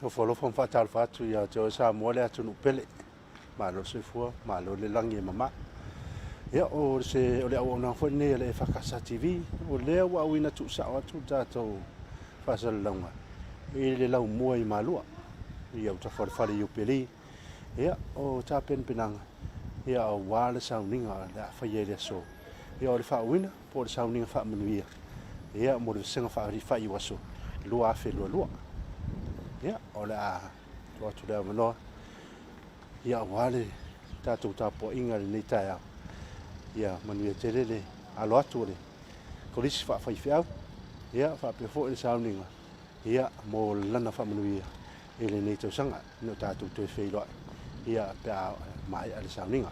Ofo alofa ma faatalofa atu ia te oe Samoa le atunuu pele. Malo le soifua, malo le lagi e mama. Ia, o se o le auaunaga foi lenei a le EFKS TV, o lea ua auina tuusao atu le tatou faasalalauga i le laumua i Malua, i autafa o le fale Iupeli. Ia, o tapenapenaga, ia aua le sauniga o le a faia i le aso. Ia, o le faauuina po o le sauniga faamanuia, ia, mo le vasega faaiuaso 2022. Ia, o le a tuu atu le avanoa, ia, aua le tatou tapuaiga i lenei taeao. Ia manuia tele le alo atu o le Kolisi Faafaifeau, ia, faapea foi le sauniga, ia, mo lana faamanuia i lenei tausaga, ina o tatou toe feiloai, ia, pe a maea le sauniga.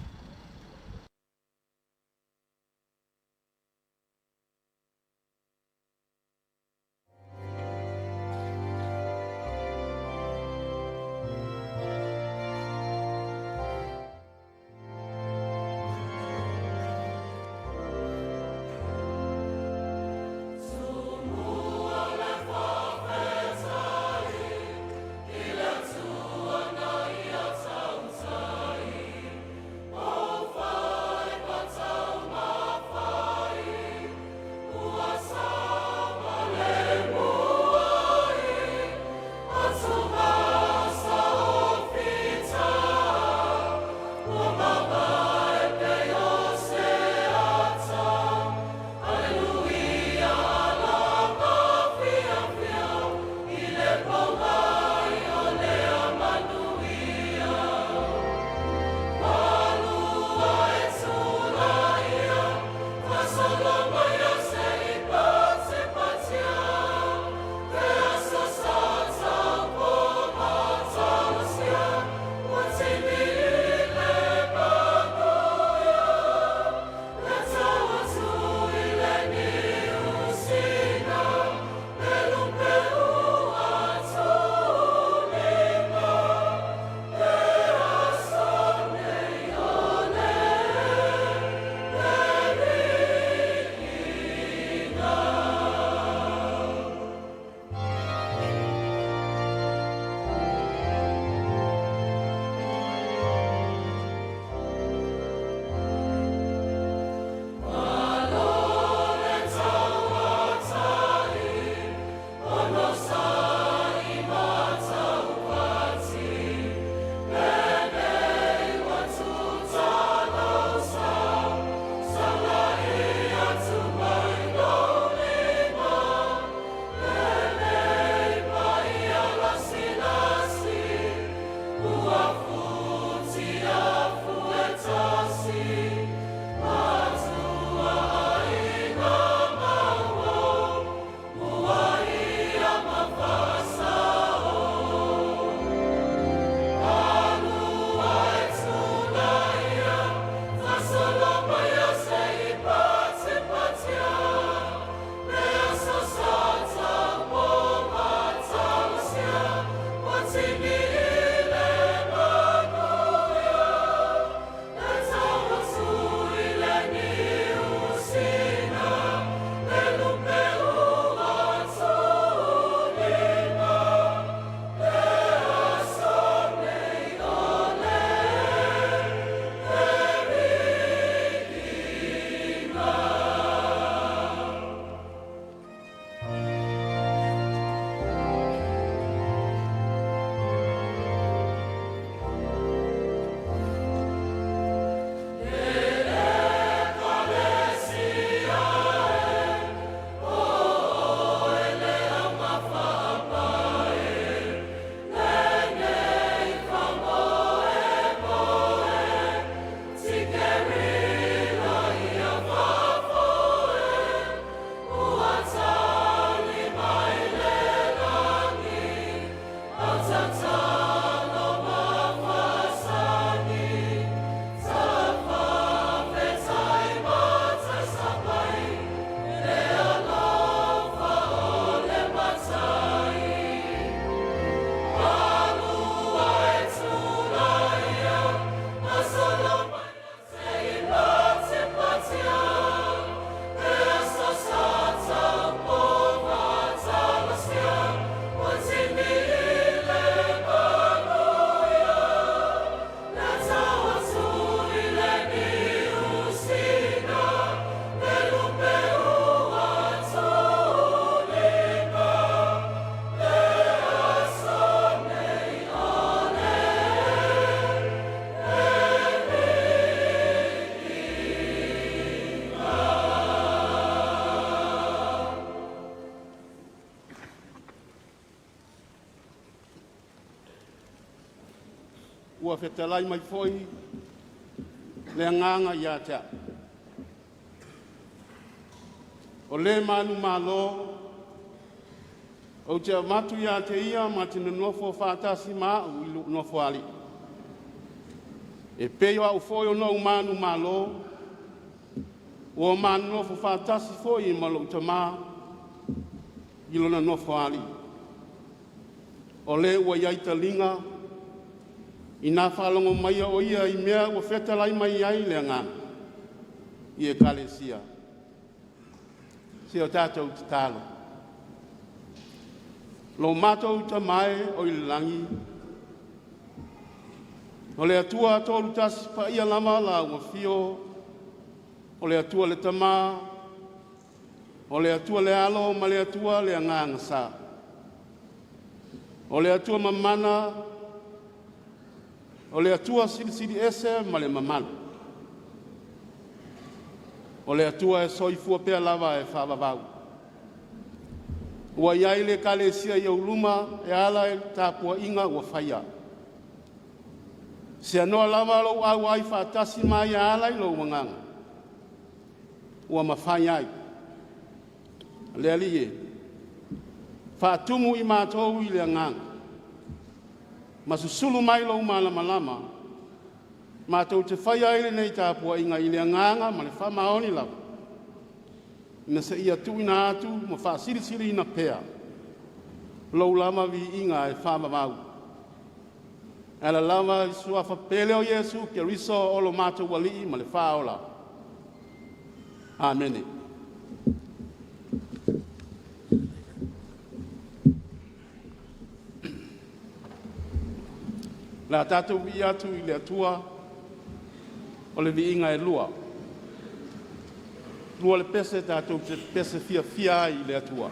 Ua fetalai mai foi le Agaga ia te a'u, o le manumalo, ou te avatu ia te ia ma te nonofo faatasi ma a'u i lo'u nofoalii, e pei o a'u foi ona ou manumalo, ua ma nonofo faatasi foi ma lou Tamā i Lona Nofoalii. O le ua i ai taliga, ina faalogo mai o ia i mea ua fetalai mai ai le Agaga i Ekalesia. Se i tatou tatalo. Lo matou Tama e oi le lagi, o le Atua Toalu Tasi, paia lava la ua afio, o le Atua le Tama, o le Atua le Alo ma le Atua le Agaga Sa. O le Atua mamana, o le Atua silisili ese ma le mamalu, o le Atua e soifua pea lava e faavavau. Ua i ai le Ekalesia i ou luma e ala i le tapuaiga ua faia. Seanoa lava lou auai faatasi mai e ala i lou Agaga ua mafai ai. Le Alii e, faatumu i matou i le Agaga, ma susulu mai lou malamalama, matou te faia ai lenei tapuaiga i le agaga ma le faamaoni lava, ina se i tuuina atu ma faasilisiliina pea lou lava viiga e faavavau. E ala lava i le suafa pele o Iesu Keriso o lo matou Alii ma le Faaola. Amene. O le a tatou viia atu i le Atua o le viiga e lua, lua le pese tatou te pepese fiafia ai i le Atua.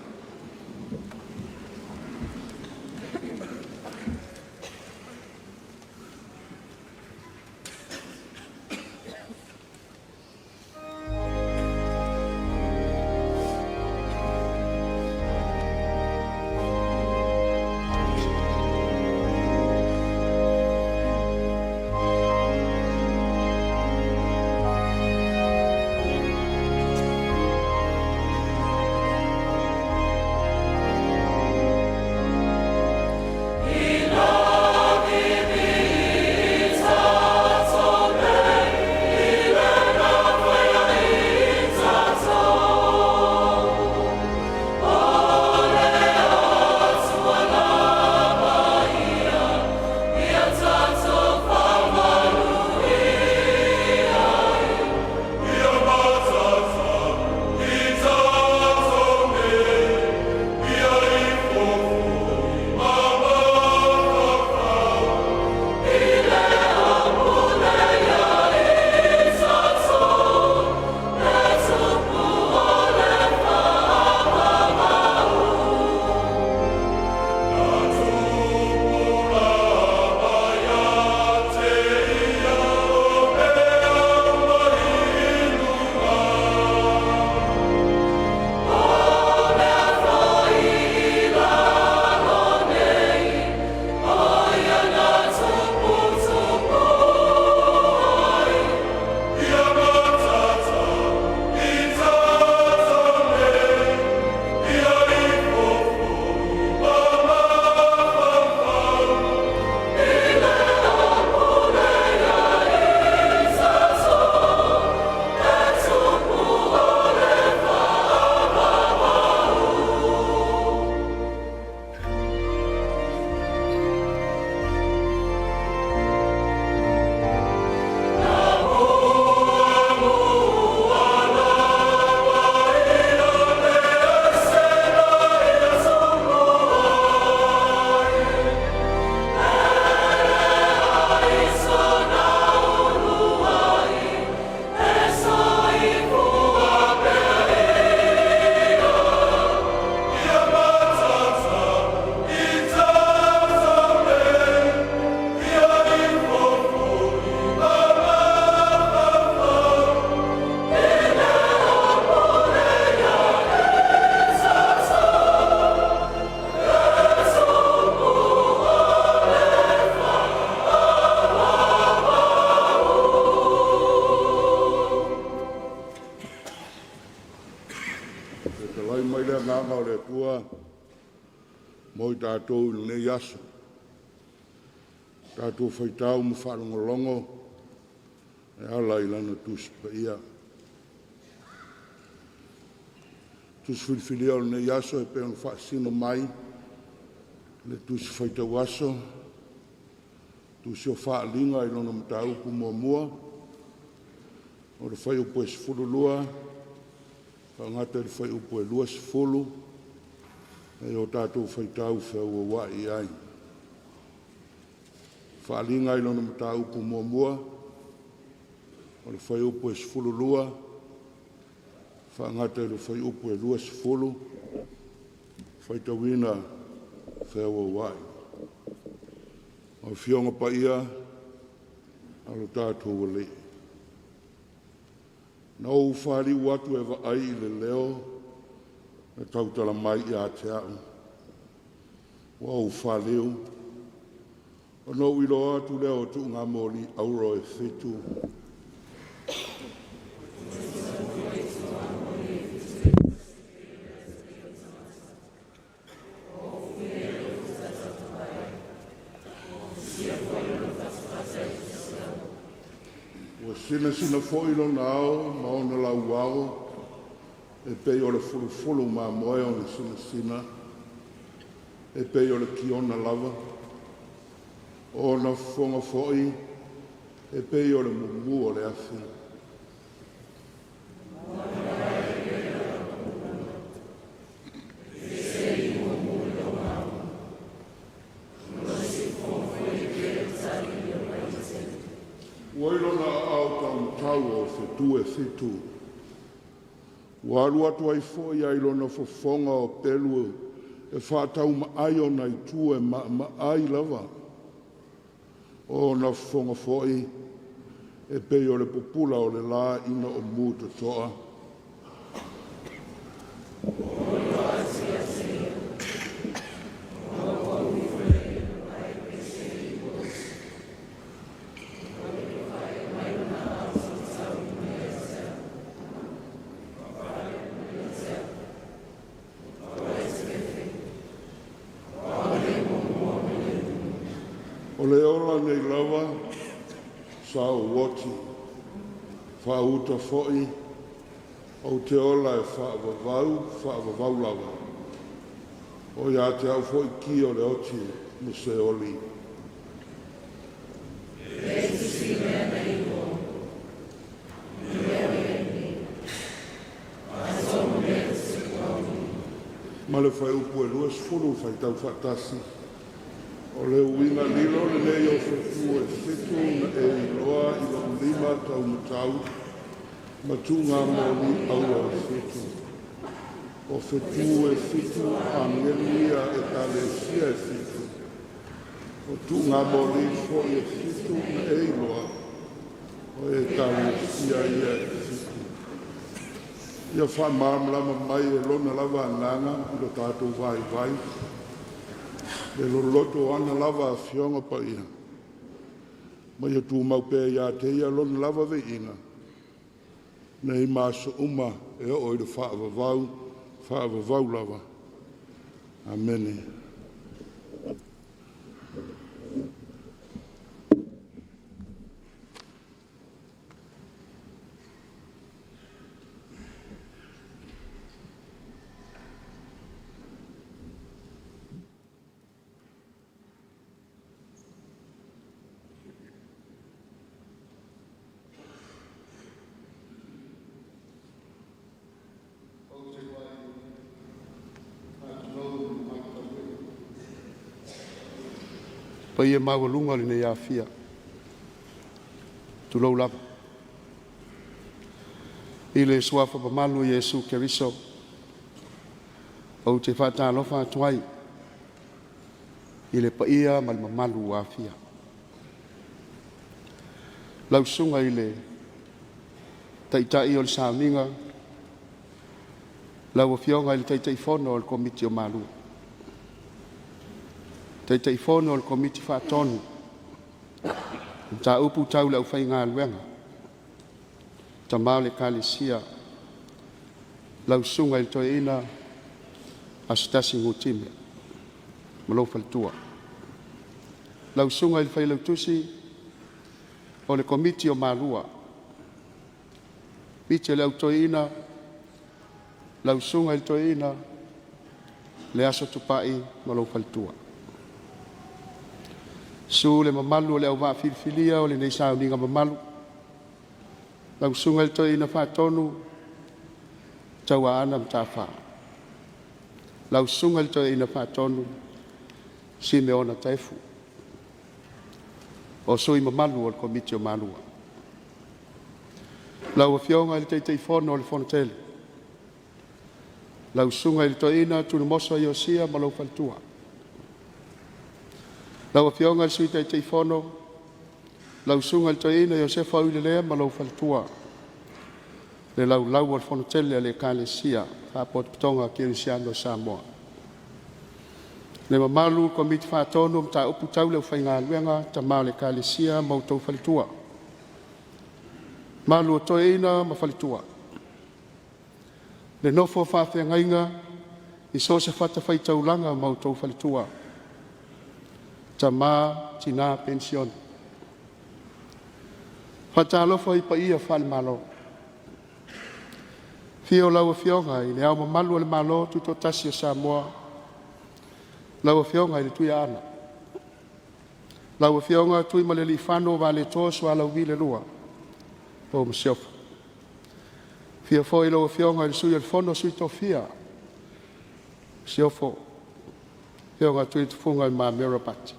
Talai mai le agaga o le Atua mo i tatou i lenei aso. Tatou faitau ma faalogologo e ala i Lana Tusi Paia. Tusi filifilia o lenei aso e pei ona faasino mai le Tusi Faitau Aso, Tusi o Faaaliga i lona mataupu muamua, o le fuaiupu e 12 faagata i le fuaiupu e 20, e o tatou faitau feauauai ai. Faaaliga i lona mataupu muamua, o le fuaiupu e 12 faagata i le fuaiupu e 20, faitauina feauauai. O Afioga Paia a lo tatou Alii, na ou faliu atu e vaai i le leo na tautala mai ia te au, ua ou faliu ona ou iloa atu lea o tuugamoli auro e fitu. Ua sinasina foi lona ao ma ona lauao e pei o le fulufulu mamoe ona sinasina, e pei o le kiona lava. O ona fofoga foi e pei o le mumu o le afi. Ua i lona aao taumatau o fetu e fitu, ua alu atu ai foi a i lona fofoga o pelu e faataumaai ona itu e maamaai lava. O ona fofoga foi e pei o le pupula o le la ina o mu totoa. O le ola nei lava sa ou oti, faauta foi, ou te ola e faavavau, faavavau lava. O ia te au foi ki o le oti ma Seoli. Ma le fuaiupu e 20 faitau faatasi. O le uiga lilo lenei o fetu e fitu na e iloa i lou lima taumatau ma tuugamoli auro e fitu. O fetu e fitu o agelu ia a ekalesia e fitu. O tuugamoli foi e fitu na e iloa, o ekalesia ia e fitu. Ia faamalamalama mai e lona lava agaga i lo tatou vaivai, le loloto o ana lava Afioga Paia, ma ia tumau pea ia te Ia Lona lava viiga, nei ma aso uma e oo i le faavavau, faavavau lava. Amene. Ou te muai faatulou i le Maota nei. Paia maualuga o lenei afia, tulou lava. I le suafa mamalu o Iesu Keriso ou te faatalofa atu ai i le paia ma le mamalu ua aafia. Lau Susuga i le Taitai o le Sauniga, lau Afioga i le Taitaifono o le Komiti o Malu, Taitaifono o le Komiti Faatonu o Mataupu Tau le Aufaigaluega, tama o le Ekalesia Lau Susuga i le Toeaina Asotasi Nutime ma lou faletua. Lau Susuga i le Failautusi o le Komiti o Malua, Komiti a le Au Toeaina, lau Susuga i le Toeaina Leaso Tupai ma lou faletua. Susu le mamalu o le auvaa filifilia o lenei sauniga mamalu, lau Susuga i le Toeaina Faatonu Tauaana Mataafa, lau Susuga i le Toeaina Faatonu Simeona Taefu, o sui mamalu o le Komiti o Malua. Lau Afioga i le Taitaifono o le Fonotele, lau Susuga i le Toeaina Tulimoso Iosia ma lou faletua. Lau Afioga i le Sui Taitaifono, lau Susuga i le Toeaina Iosefa Uilelea ma lou faletua, le Laulau a le Fono Tele a le Ekalesia Faalapotopotoga Kerisiano i Samoa. Le mamalu i le Komiti Faatonu o Mataupu Tau le Aufaigaluega, Tama o le Ekalesia ma outou faletua, mamalu o toeaiina ma faletua, le nofo a faafeagaiga i so o se fatafaitaulaga ma outou faletua, tama, tina, penisione. Faatalofa i paia faale-Malo, afio lau Afioga i Le Ao Mamalu o le Malo Tutoatasi o Samoa, lau Afioga i le Tuiaana, lau Afioga Tuimalealiifano Vaaletoa Sualauvi II ma lau Masiofo. Afio foi lau Afioga i le Sui o le Fono a Sui Tofia, Masiofo, afioga Tuiletufuga Le Mamea Ropati.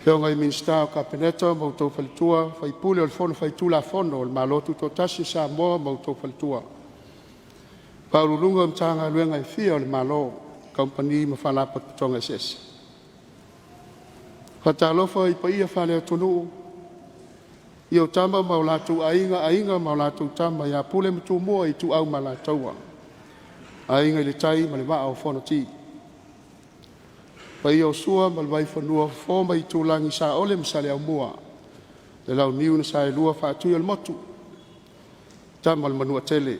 Afioga i Minisita o Kapeneta ma outou faletua, sui usufono o le Fono Faitulafono o le Malo Tutoatasi o Samoa ma outou faletua, Ofisa Sili o Pulega o Matagaluega e fia a le Malo, Kamupani ma Faalapotopotoga eseese. Faatalofa i paia faale-atunuu i ou Tama ma o latou Aiga, Aiga ma latou Tama, ia Pule ma Tumua, Ituau ma Alataua, Aiga i le Tai ma le Vaa o Fonoti. Paia o Sua ma le Vaifanua, Fofo ma Aitulagi, Saole ma Saleaaumua, le Launiu na Saelua, Faatui o le Motu, Tama a le Manuatele,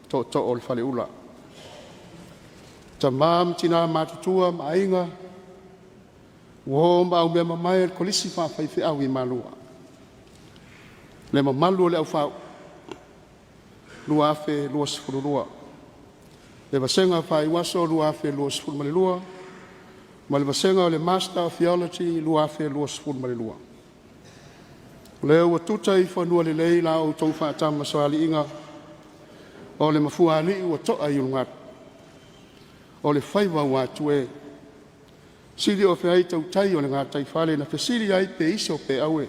Tootoo o le Faleula, Tama ma Tina matutua ma Aiga, uo ma aumeamamae a le Kolisi Faafaifeau i Malua, le mamalu o le Aufaa 2022. Le vasega faaiuaso 2022 ma le vasega o le Master of Theology 2022. O lea ua tuta i fanua lelei la outou faatamasoaliiga, o le mafuaalii ua to'a i ulugalu, o le faiva ua atue, sili o feai tautai o le gataifale na fesili ai pe iso pe aue,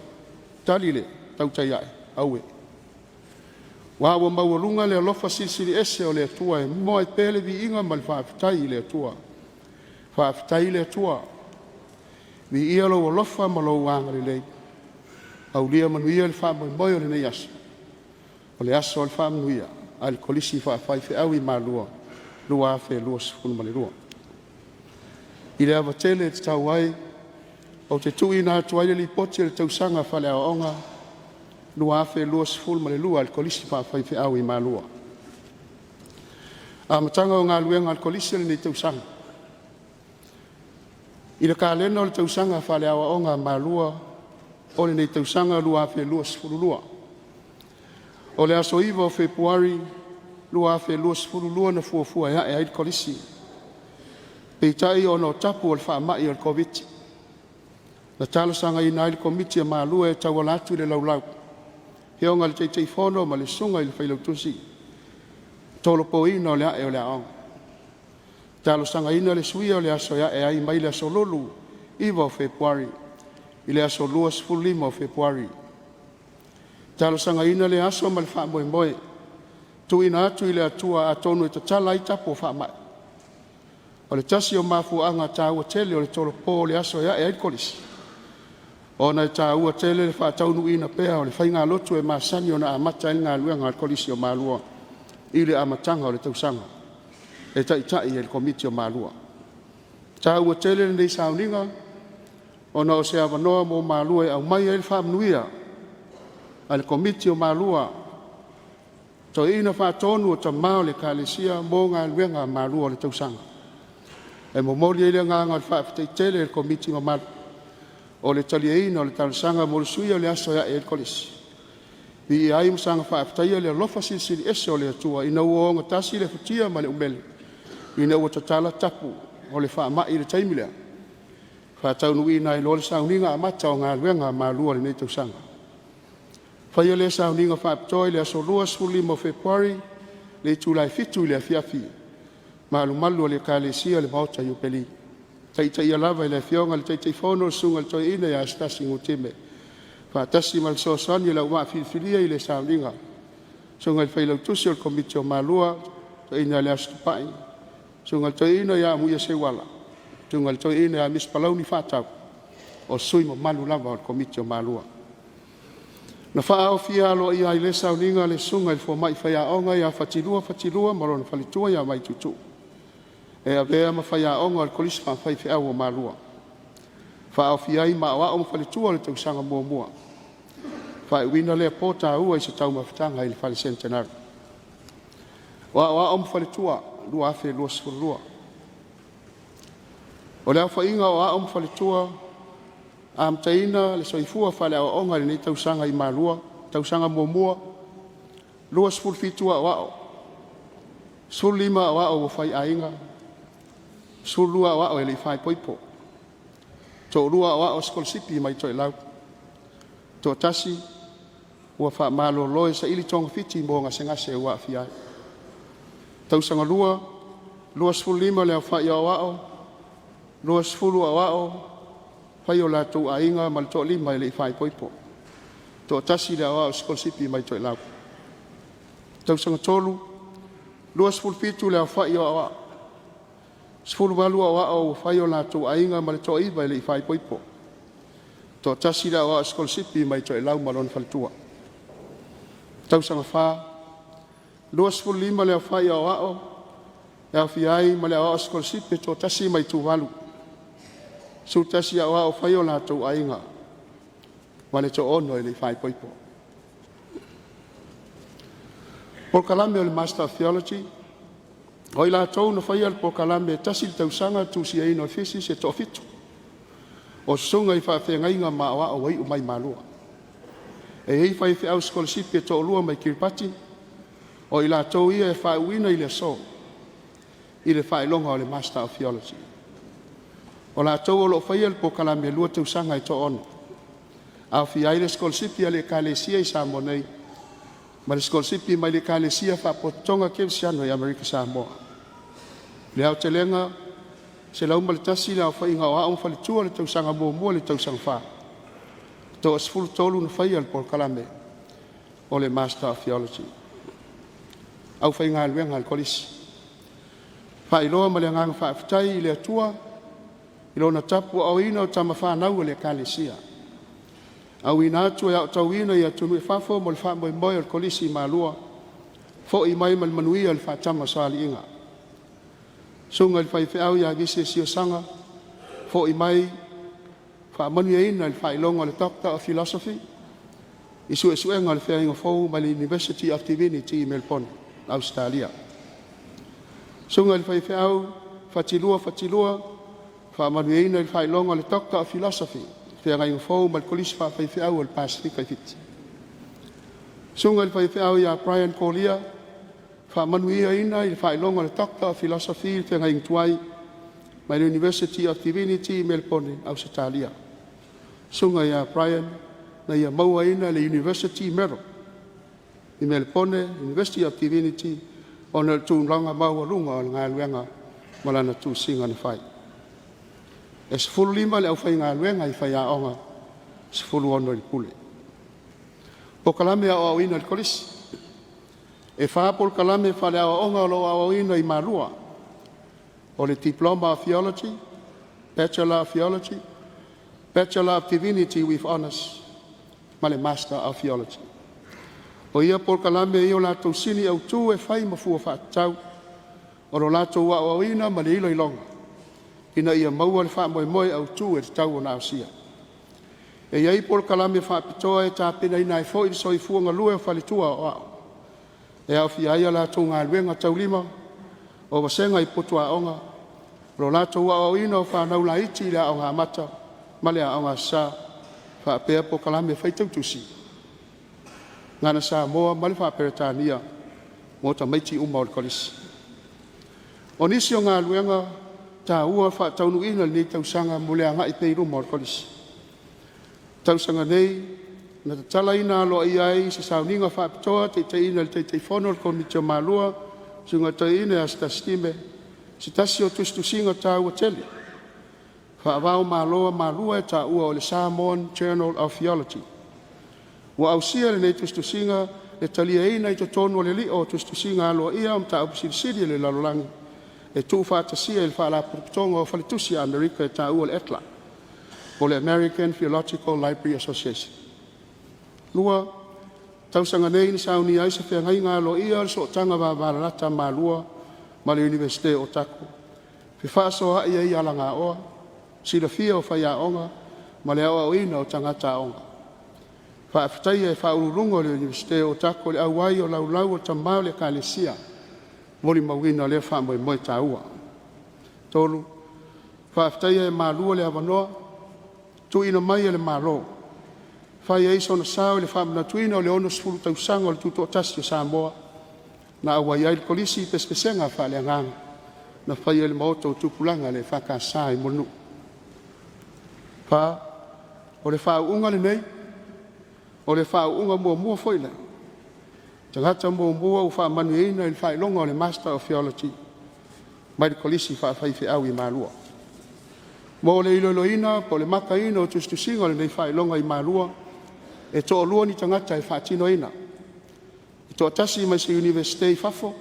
tali le tautai a'e, auē. Aua ua maualuga le alofa silisili ese o le Atua e momoli ai pea le viiga ma le faafetai i le Atua. Faafetai i le Atua, viia lou alofa ma lou agalelei, aulia manuia le faamoemoe o lenei aso, o le aso o le faamanuia a le Kolisi Faafaifeau i Malua 2022. I le ava tele e tatau ai, ou te tuuina atu ai le Lipoti o le Tausaga Faaleaoaoga 2022 a le Kolisi Faafaifeau i Malua. Amataga o Galuega a le Kolisi o lenei tausaga. I le kalena o le tausaga faaleaoaoga a Malua o lenei tausaga 2022, o le aso 9 o Fepuari 2022 na fuafua e a'e ai le Kolisi, peitai ona o tapu o le faama'i o le Koviti, na talosagaina ai le Komiti a Malua e tauala atu i le Laulau, Afioga i le Taitaifono ma le Susuga i le Failautusi, tolopoina o le a'e o le aoga. Talosagaina le suia o le aso e a'e ai mai le Aso Lulu, 9 o Fepuari i le aso 25 o Fepuari. Talosagaina lea aso ma le faamoemoe, tuuina atu i le Atua atonu e tatala ai tapu o faamai. O le tasi o mafuaaga taua tele o le tolopo o le aso e a'e ai le Kolisi, ona e taua tele le faataunuuina pea o le faigalotu e masani ona amata ai le galuega a le Kolisi o Malua i le amataga o le tausaga, e taitai ai le Komiti o Malua. E taua tele lenei sauniga ona o se avanoa mo Malua e aumai ai le faamanuia a le Komiti o Malua. Toeaina Faatonu o Tamā o le Ekalesia mo galuega malu o le tausaga. E momoli ai le agaga o le faafetai tele i le Komiti mamalu o le taliaina o le talosaga mo le suia o le aso e a'e ai le Kolisi. Viia ai ma saga faafetaia le alofa silisili ese o le Atua ina ua ogatasi le futia ma le umele ina ua tatala tapu o le faamai i le taimi lea, faataunuuina ai loa le sauniga amata o galuega a malu o lenei tausaga. Faia lea sauniga faapitoa i le aso Lua, 15 o Fepuari i le itula e 7:00 i le afiafi, malumalu o le Ekalesia le Maota Iupeli, taitaia lava e le Afioga i le Taitaifono, le Susuga i le Toeaina ia Asetasi Gutime, faatasi ma le fesoasoani a le auvaa filifilia i le sauniga, Susuga i le Failautusi o le Komiti o Malua, Toeaina ia Leasu Tupai, Susuga i le Toeaina ia Amuia Seuala, Susuga i le Toeaina ia Misi Palauli Faatau, o sui mamalu lava o le Komiti o Malua. Na faaofia aloaia ai i lea sauniga le Susuga i le Fomai Faiaoga ia Fatilua Fatilua ma lona faletua ia Vaituutuu, e avea ma faiaoga o le Kolisi Faafaifeau o Malua. Faaofia ai ma aoao ma faletua o le tausaga muamua. Faaiuina lea po taua i se taumafataga i le Fale Senitanari. O Aoao ma Faletua 2022. O le aofaiga o Aoao ma Faletua amataina le soifua faaleaoaoga i lenei tausaga i Malua: Tausaga muamua, 27 aoao; 15 aoao ua faiaiga, 12 aoao e le i faaipoipo. Toalua aoao sikolasipi mai Toelau. Toatasi ua faamalolo e saili togafiti mo gasegase ua aafia ai. Tausaga 2, 25 le aofai o aoao, 20 aoao fai o latou aiga ma le toalima e le i faaipoipo. Toatasi le aoao sikolasipi mai Toelau. Tausaga 3, 27 le aofai o aoao, 18 aoao ua fai o latou aiga ma le toaiva e le i faaipoipo. Toatasi le aoao sikolasipi mai Toelau ma lona faletua. Tausaga 4, 25 le aofai o aoao e aofia ai ma le aoao sikolasipi e toatasi mai Tuvalu. 11 aoao fai o latou aiga ma le toaono e le i faaipoipo. Polokalame o le Master of Theology. O i latou na faia le polokalame e tasi le tausaga le tusiaina o le thesis e toafitu (7), o susuga i faafeagaiga ma aoao ua iu mai i Malua. E i ai faifeau sikolasipi e toalua mai Kiripati, o i latou ia e faauuina i le aso i le faailoga o le Master of Theology. O latou o lo o faia le polokalame e lua tausaga e toaono (6), aofia ai le sikolasipi a le Ekalesia i Samoa nei ma le sikolasipi mai le Ekalesia Faapotopotoga Kerisiano i Amerika Samoa. I le aotelega, e 101 le aofaiga o aoao ma faletua o le tausaga muamua i le tausaga fa, e toa-13 na faia le polokalame o le Master of Theology. Aufaigaluega a le Kolisi, Faailoa ma le agaga faafetai i le Atua i Lona tapuaaoina o tama fanau a le Ekalesia, auina atu e aotauina i atunuu i fafo mo le faamoemoe o le Kolisi i Malua, fo'i mai ma le manuia le faatamasoaliiga. Susuga i le Faifeau ia Gise Siaosaga, fo'i mai faamanuiaina i le faailoga o le Doctor of Philosophy i Suesuega o le Feagaiga Fou mai le University of Divinity i Melebono, Ausetalia. Susuga i le Faifeau Fatilua Fatilua, faamanuiaina i le faailoga o le Doctor of Philosophy, Feagaiga Fou mai le Kolisi Faafaifeau o le Pasefika i Fiti. Susuga i le Faifeau ia Brian Kolia, faamanuiaina i le faailoga o le Doctor of Philosophy Feagaiga Tuai mai le University of Divinity i Melepone, Ausetalia. Susuga ia Brian na ia mauaina le University Medal i Melepone University of Divinity ona o le tulaga maualuga o le galuega ma lana tusiga na fai. E 15 le aufaigaluega i faiaoga, 16 i le pule. Polokalame Aoaoina i le Kolisi. E fa polokalame faaleaoaoga o lo o aoaoina i Malua. O le Diploma of Theology, Bachelor of Theology, Bachelor of Divinity with Honours ma le Master of Theology. O ia polokalame e i ai o latou sini autu e fai ma fua faatatau o lo latou aoaoina ma le iloiloga ina ia maua le faamoemoe autu e tatau ona ausia. E i ai polokalame faapitoa e tapenaina ai foi le soifua galue o faletua aoao. E aofia ai a latou galuega taulima o vasega i potuaoga, o lo latou aoaoina o fanau laiti i le Aoga Amata ma le Aoga Aso Sa, faapea polokalame faitau tusi Gagasamoa ma le Faa-Peretania mo tamaiti uma o le Kolisi. O nisi o galuega taua faataunuuina i lenei tausaga mo le agai pea i luma o le Kolisi. Tausaga nei na tatalaina aloaia ai se sauniga faapitoa taitaiina e le Taitaifono o le Komiti o Malua, Susuga i le Toeaina ia Asetasi Time, se tasi o tusitusiga taua tele faava-o-Malo a Malua e taua o le Samoan Journal of Theology. Ua ausia e lenei tusitusiga le taliaina i totonu o le lio o tusitusiga aloaia o mataupu silisili a le lalolagi e tuufaatasia e le Faalapotopotoga o Faletusi a Amerika e taua o le ATLA po o le American Theological Library Association. 2. Tausaga nei na saunia ai se Feagaiga Aloaia o le Sootaga Vavalalata a Malua ma le Iunivesite o Otago, fefaasoaai ai alagaoa, silafia o faiaoga ma le aoaoina o tagata aoga. Faafetaia e Faauluuluga o le Iunivesite o Otago le auai o laulau a tama o le Ekalesia, molimauina lea faamoemoe taua. 3. Faafetaia e Malua le avanoa tuuina mai e le Malo e fai ai sona sao i le faamanatuina o le 60 tausaga o le Tutoatasi o Samoa, na auai ai le Kolisi i pesepesega faaleagaga na faia i le Maota o Tupulaga a le EFKS i Mulinuu. 4. O le faauuga lenei, o le faauuga muamua foi lea tagata muamua ua faamanuiaina i le faailoga o le Master of Theology mai le Kolisi Faafaifeau i Malua. Mo le iloiloina po o le makaina o tusitusiga o lenei faailoga i Malua, e toalua ni tagata e faatinoina. E toatasi mai se Iunivesite i fafo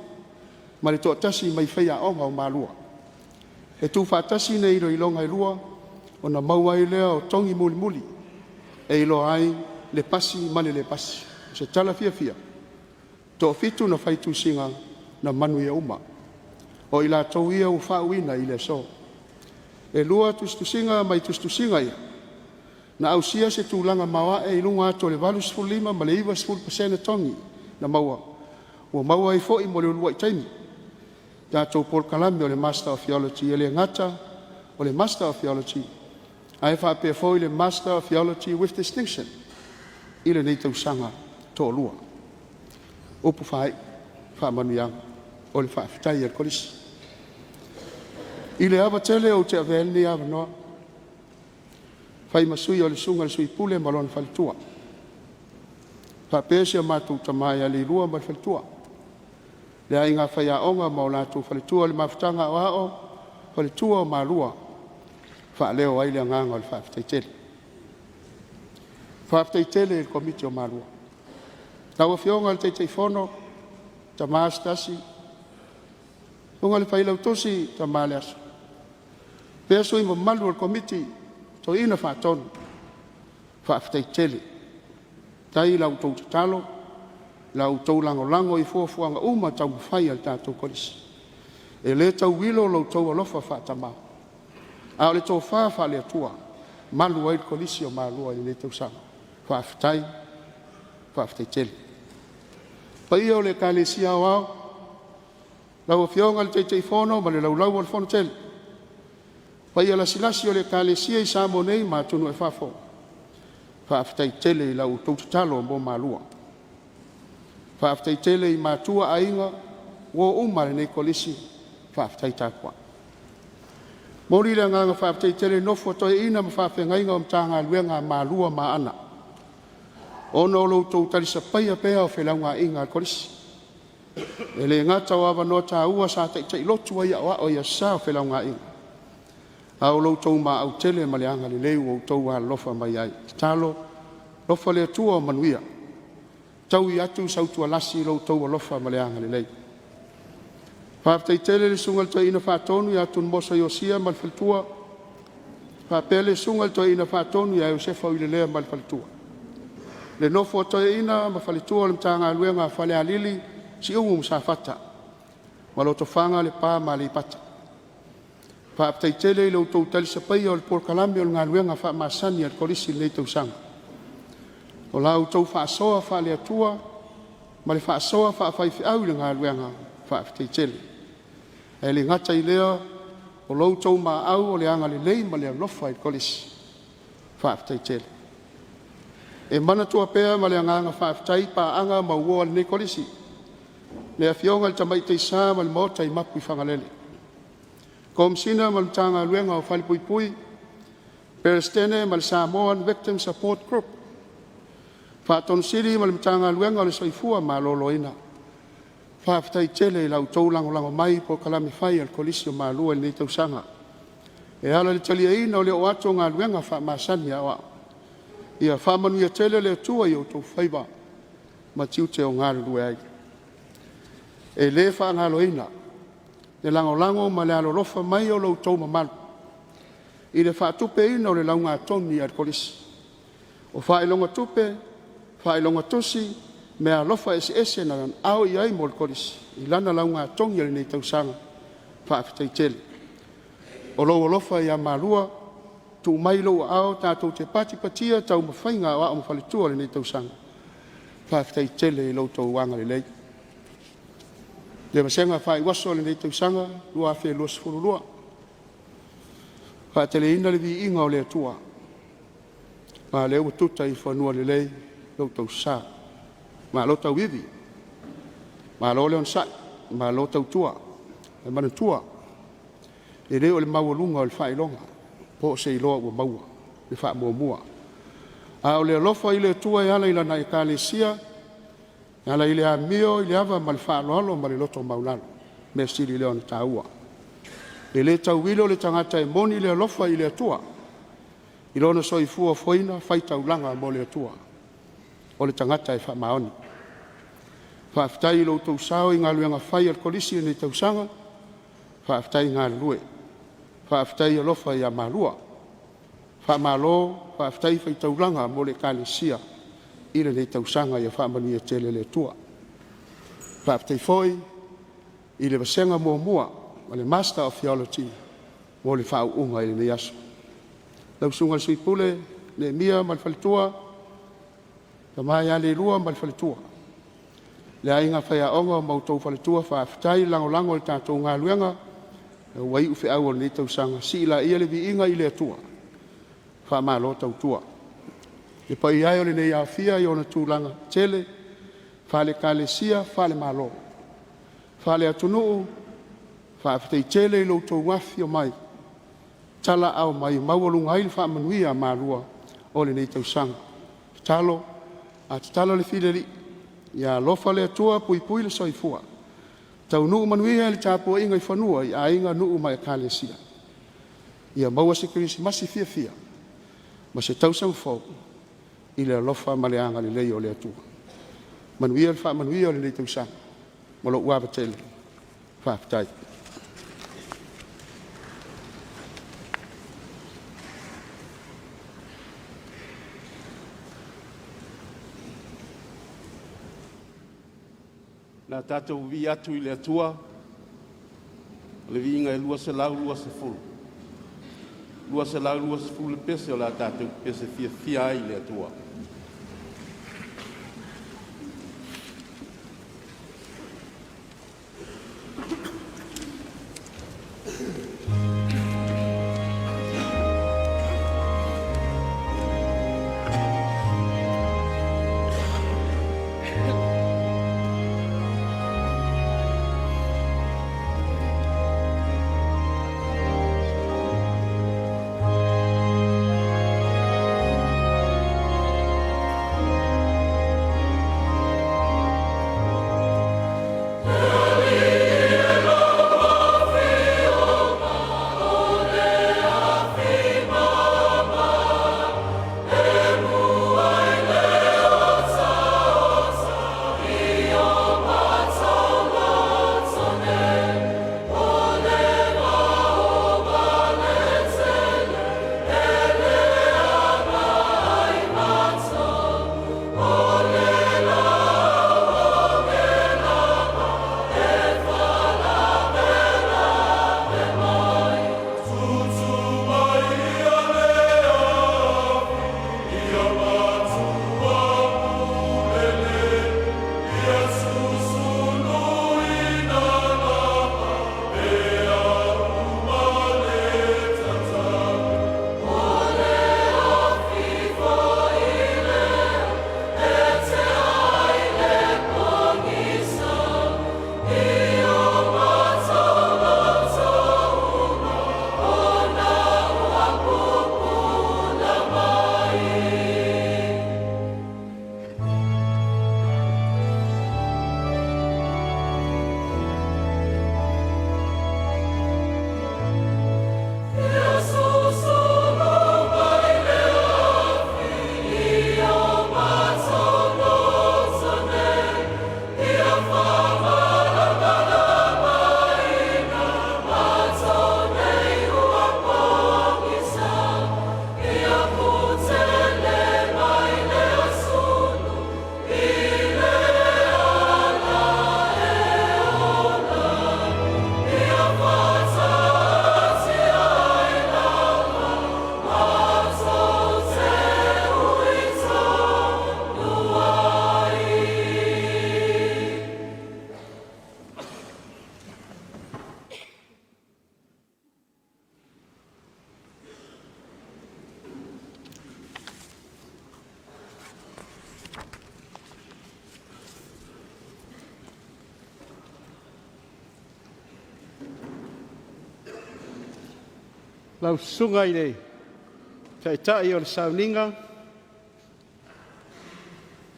ma le toatasi mai faiaoga o Malua. E tuufaatasi nei iloiloga e lua ona maua ai lea o togi mulimuli e iloa ai le pasi ma le le pasi. O se tala fiafia, toafitu na fai tusiga na manuia uma. O i latou ia ua faauuina i le aso. E lua tusitusiga mai tusitusiga ia na ausia se tulaga maoae i luga atu o le 85 ma le 90% togi na maua, ua maua ai foi mo le uluai taimi tatou polokalame o le Master of Theology, e le gata o le Master of Theology ae faapea foi le Master of Theology with Distinction i lenei tausaga toalua. Upu faaiu, faamanuiaga o le faafetai a le Kolisi. I le ava tele ou te avea ai lenei avanoa, fai ma sui o le Susuga i le Sui Pule ma lona faletua, faapea si o matou tama ia Leilua ma le faletua, le aiga faiaoga ma o latou faletua, le Mafutaga Aoao Faletua o Malua, faaleo ai le agaga o le faafetai tele. Faafetai tele i le Komiti o Malua. Lau Afioga i le Taitaifono, Tama Asotasi, Susuga i le Failautusi Tama Leaso, faapea sui mamalu o le Komiti, Toeaina Faatonu, faafetai tele. Faafetai i la outou tatalo, la outou lagolago i fuafuaga uma taumafai a le tatou Kolisi. E le tauilo lo outou alofa faatama, a o le tofa faale-Atua e malu ai le Kolisi o Malua i lenei tausaga. Faafetai, faafetai tele. Le paia o le Ekalesia Aoao, lau Afioga i le Taitaifono ma le Laulau a le Fono Tele, paia lasilasi o le Ekalesia i Samoa nei ma atunuu e fafo, faafetai tele i la outou tatalo mo Malua. Faafetai tele i matua, aiga, uo uma a lenei Kolisi, faafetai tapuai. Momoli le agaga faafetai tele i nofo a toeaiina ma faafeagaiga o Matagaluega a Malua ma Aana, ona o lo outou talisapaia pea o felaugaaiga a le Kolisi. E le gata o avanoa taua sa taitailotu ai aoao i Aso Sa o felaugaaiga, a o lo outou maau tele ma le agalelei ua outou alolofa mai ai. Tatalo, alofa le Atua o manuia, taui atu sautualasi i lo outou alofa ma le agalelei. Faafetai tele i le Susuga i le Toeaina Faatonu ia Tunumoso Iosia ma le faletua, faapea le Susuga i le Toeaina Faatonu ia Iosefa Uilelea ma le faletua. Le nofo a toeaiina ma faletua o le Matagaluega a Falealili, Siumu ma Safata ma Lotofaga, Lepa ma Aleipata. Faafetai tele i lo outou talisapaia o le polokalame o le galuega faamasani a le Kolisi i lenei tausaga. O la outou faasoa faale-Atua ma le faasoa faafaifeau i le galuega, faafetai tele. Ae le gata i lea o lo outou maau o le agalelei ma le alofa i le Kolisi, faafetai tele. E manatua pea ma le agaga faafetai paaga ma uo a lenei Kolisi, le Afioga i le Tamaitai Sa ma le Maota i Mapuifagalele, Komesina ma le Matagaluega o Falepuipui, Peresetene ma le Samoa Victim Support Group, Faatonu Sili ma le Matagaluega o le Soifua Maloloina, faafetai tele i la outou lagolago mai i polokalame fai a le Kolisi o Malua i lenei tausaga e ala i le taliaina o le oo atu o galuega faamasani a aoao. Ia faamanuia tele le Atua i o outou faiva ma tiute o galulue ai. E le faagaloina le lagolago ma le alolofa mai o lo outou mamalu i le faatupeina o le laugatogi a le Kolisi. O faailoga tupe, faailoga tusi, meaalofa eseese na ao i ai mo le Kolisi i lana laugatogi i lenei tausaga, faafetai tele. O lou alofa ia Malua tuu mai i lou aao tatou te patipatia taumafaiga a Aoao ma Faletua i lenei tausaga, faafetai tele i lo outou agalelei. Le vasega faaiuaso o lenei tausaga 2022, faateleina le viiga o le Atua, a o lea ua tuta i fanua lelei lo outou sa. Malo tauivi, malo le onosai, malo tautua. E manatua, e le o le maualuga o le faailoga po o se iloa ua maua le faamuamua, a o le alofa i le Atua e ala i Lana Ekalesia, e ala i le amio i le ava ma le faaaloalo ma le loto maualalo. O le mea sili lea ona taua. E le tauilo le tagata e moni le alofa i le Atua i lona soifua foeina faitaulaga mo le Atua, o le tagata e faamaoni. Faafetai i lo outou sao i galuega fai a le Kolisi i lenei tausaga, faafetai galulue, faafetai alofa ia Malua. Faamalo faafetai faitaulaga mo le Ekalesia i lenei tausaga, ia faamanuia tele le Atua. Faafetai foi i le vasega muamua o le Master of Theology mo le faauuga i lenei aso. Lau Susuga i le Sui Pule Nehemia ma le faletua, le Tama ia Leilua ma le faletua, le aiga faiaoga ma outou faletua, faafetai le lagolago i le tatou galuega ua iu feau o lenei tausaga. Sii laia le viiga i le Atua, faamalo tautua. Le paia e o lenei aofia i ona tulaga tele faale-Ekalesia, falemalo, faaleatunuu, faafetai tele i lo outou afifio mai, talaaao mai e maualuga ai le faamanuia a Malua o lenei tausaga. Tatalo, a tatala le filialii, ia alofa le Atua puipui le soifua, taunuu manuia le tapuaiga i fanua i aiga, nuu ma Ekalesia. Ia maua se Kerisimasi fiafia ma se tausaga fou i le alofa ma le agalelei o le Atua. Manuia le faamanuia o lenei tausaga. Ma lou ava tele, faafetai. O le a tatou vivii atu i le Atua o le viiga e 220, 220 le pese o le a tatou pepese fiafia ai i le Atua. Lau susuga i le Taitai o le Sauniga,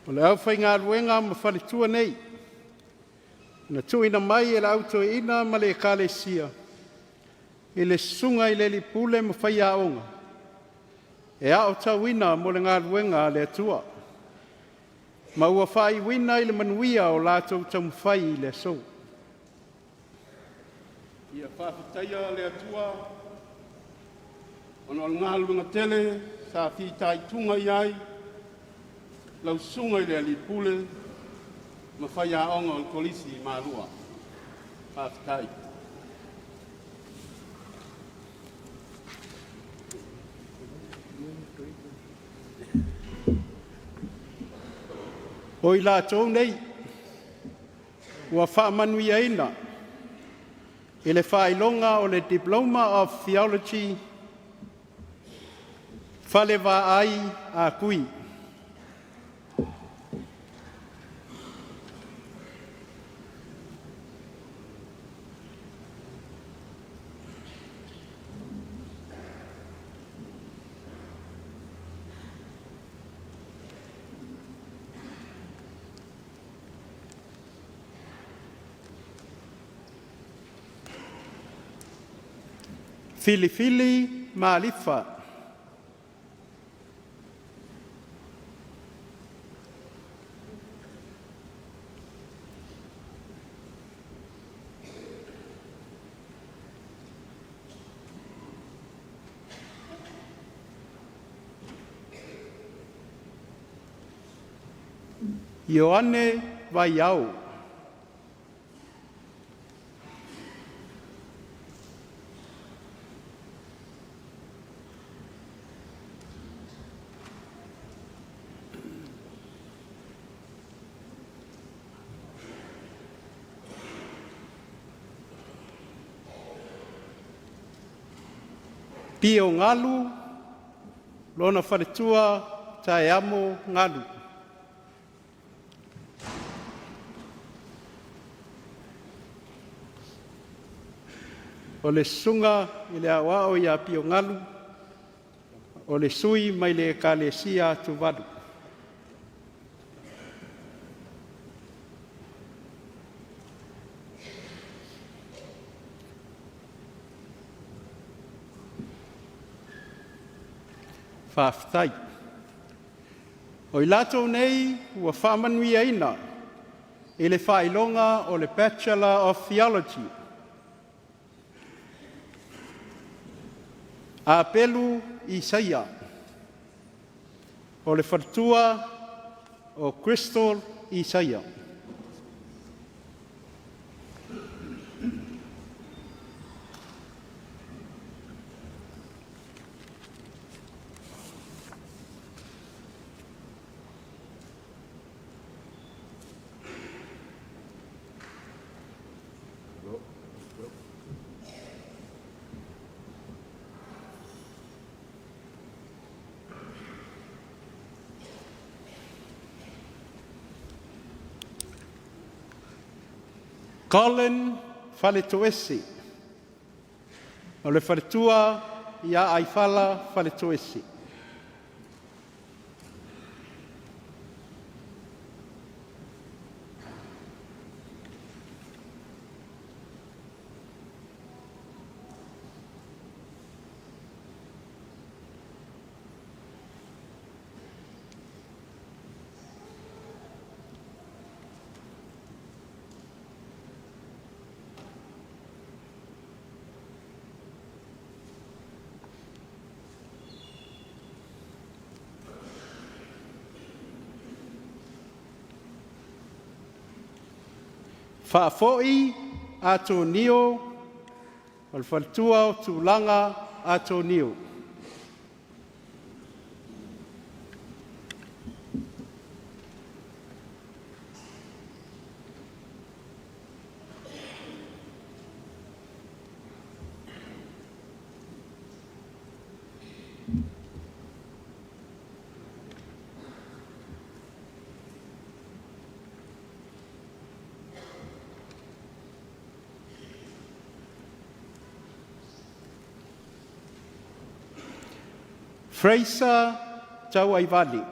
o le aufaigaluega ma faletua nei, na tuuina mai e le Au Toeaina ma le Ekalesia i le susuga i le Alii Pule ma Faiaoga e aotauina mo le galuega a le Atua, ma ua faaiuina i le manuia o latou taumafai i le aso. Ia faafetaia le Atua ona o le galuega tele sa fitaituga i ai lau susuga i le Alii Pule ma faiaoga o le Kolisi i Malua. Faafetai. O i latou nei ua faamanuiaina i le faailoga o le Diploma of Theology Falevaai Ah Kui. Filifili Malifa. Ioane Vaiao. Pio Galu, lona faletua Taeamo Galu. O le susuga i le aoao ia Pio Galu, o le sui mai le Ekalesia Tuvalu. Faafetai. O i latou nei ua faamanuiaina i le faailoga o le Bachelor of Theology. Apelu Isaia, o le faletua o Crystal Isaia. Colin Faletoese, o le faletua ia Aifala Faletoese. Faafoi Atonio, o le faletua o Tulaga Atonio. Fraser Tauaivali.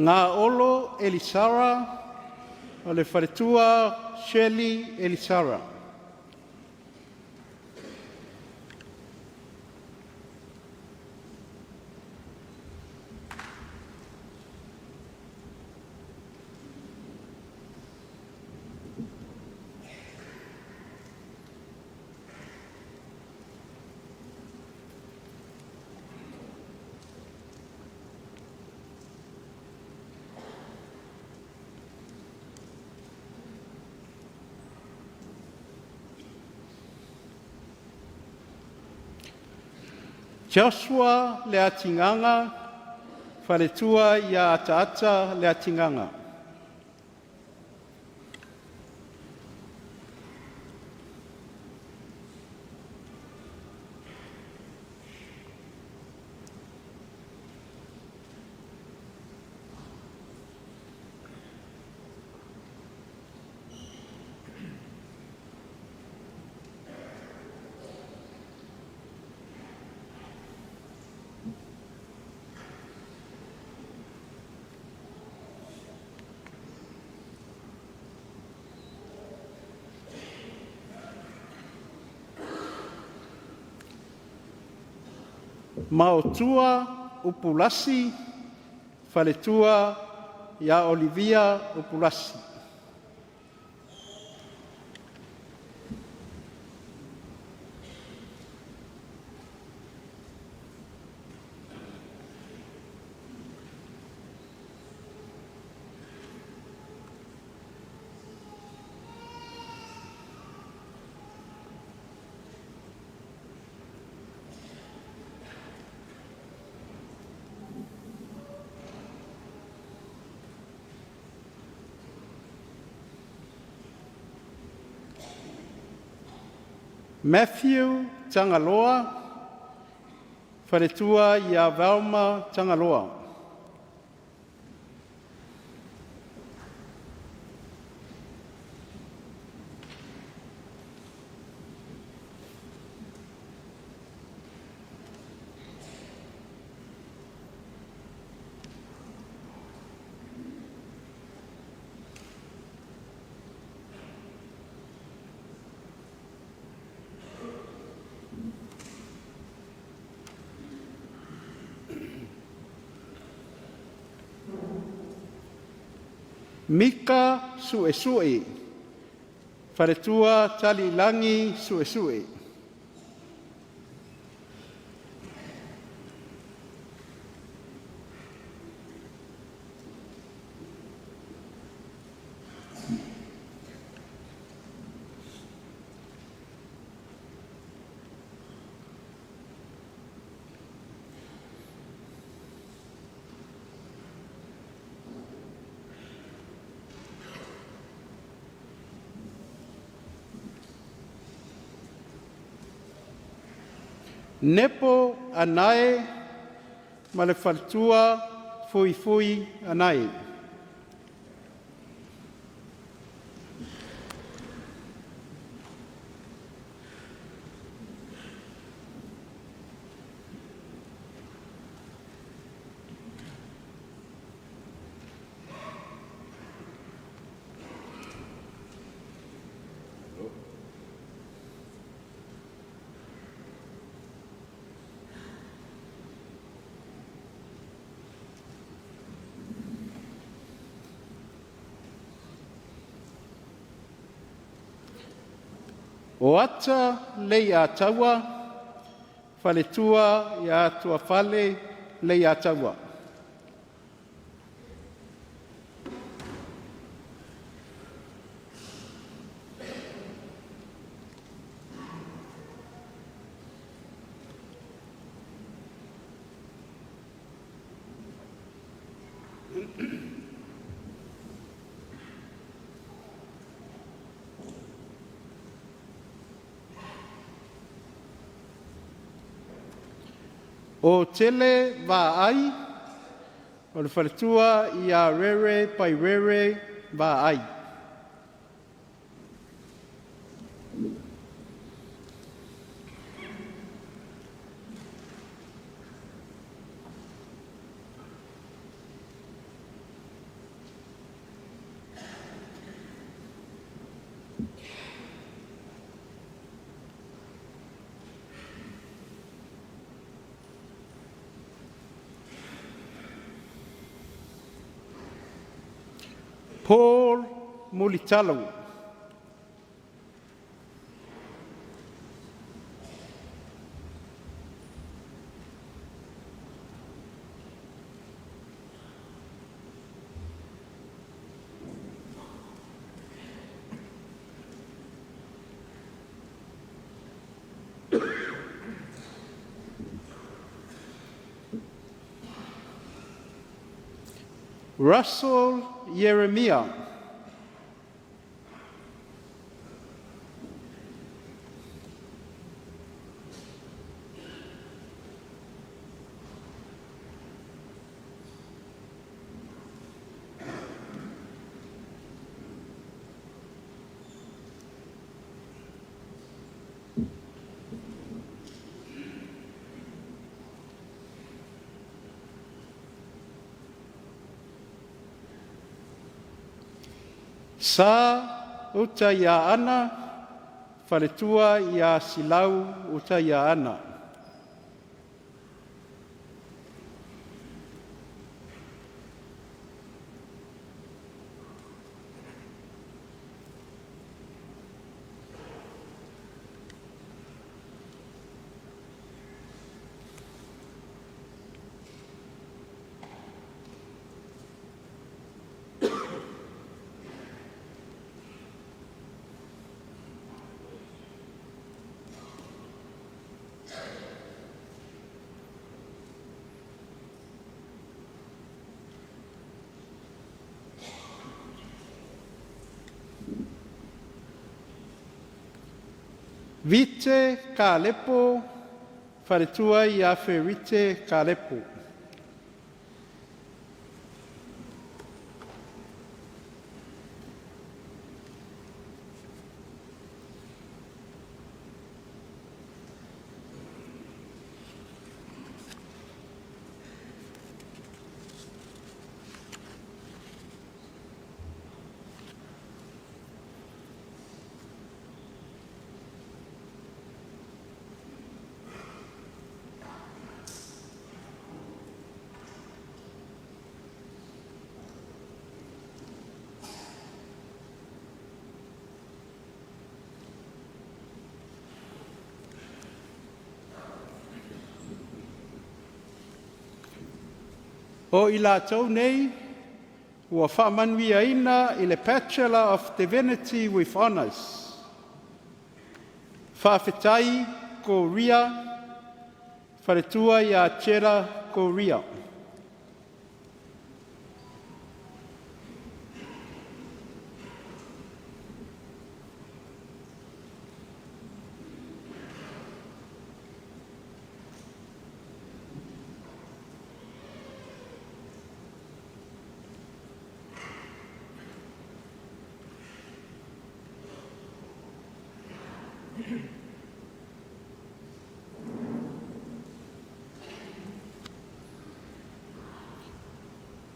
Gaolo Elisara o le faletua Shelley Elisara. Joshua Leatiganga, faletua ia Ataata Leatiganga. Maotua Upulasi, faletua ia Olivia Upulasi. Matthew Tagaloa, faletua ia Velma Tagaloa. Mika Suesue, faletua Talilangi Suesue. Nepo Anae ma le faletua Fuifui Anae. O ata lei a taua, faletua ia tuafale lei a taua. O Tele Vaai, o le faletua ia Rere Pairere Vaai. Paul Mulitalo. Russell Jeremia. Sa uta ia Ana, faletua ia Silau uta ia Ana. Vite Kalepo, faletua ia Ferite Kalepo. O i latou nei, ua faamanuiaina i le Bachelor of Divinity with Honours. Faafetai Korea, faletua ia Chela Korea.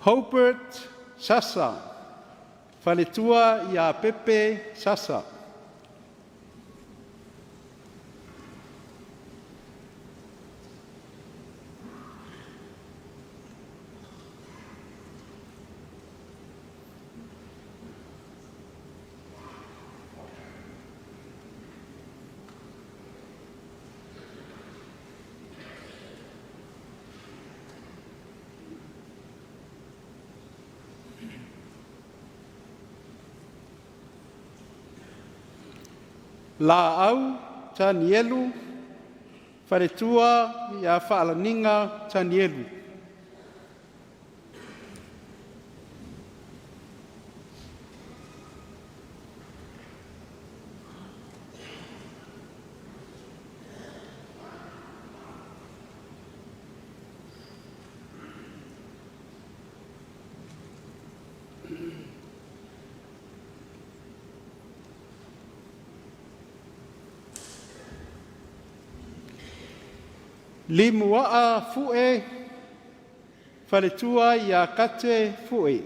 Hobart Sasa, faletua ia Pepe Sasa. Laau Tanielu, faletua ia Faalaniga Tanielu. Limuaa Fue, faletua ia Kate Fue.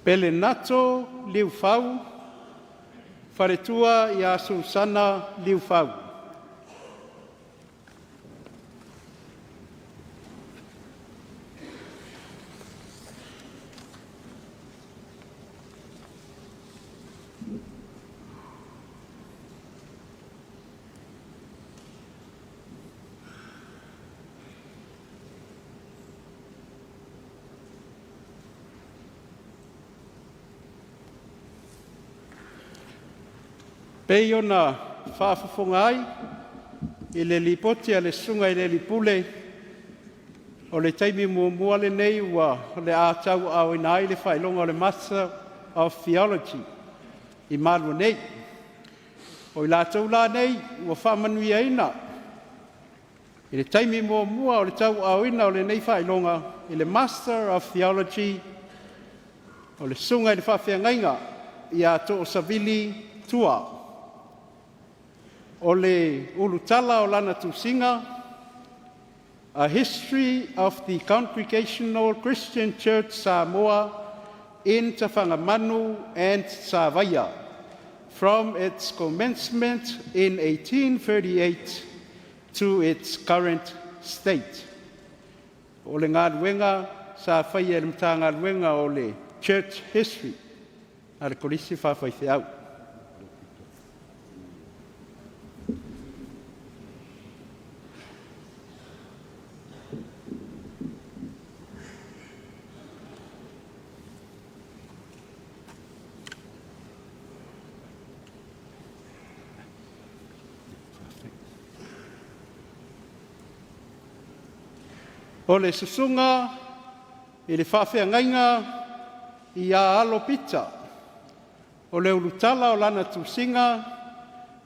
Pelenato Liufau, faletua ia Susana Liufau. Pei ona faafofoga ai i le lipoti a le Susuga i le Alii Pule, o le taimi muamua lenei ua o le a tauaaoina ai le faailoga o le Master of Theology i Malua nei. O i latou la nei ua faamanuiaina i le taimi muamua o le tauaaoina o lenei faailoga i le Master of Theology, o le Susuga i le Faafeagaiga ia Toosavili Tua. O le ulutala o lana tusiga, A History of the Congregational Christian Church Samoa in Tafagamanu and Savaia from its commencement in 1838 to its current state. O le galuega sa faia e le Matagaluega o le Church History a le Kolisi Faafaifeau. O le susuga i le faafeagaiga ia Alo Pita, o le ulutala o lana tusiga,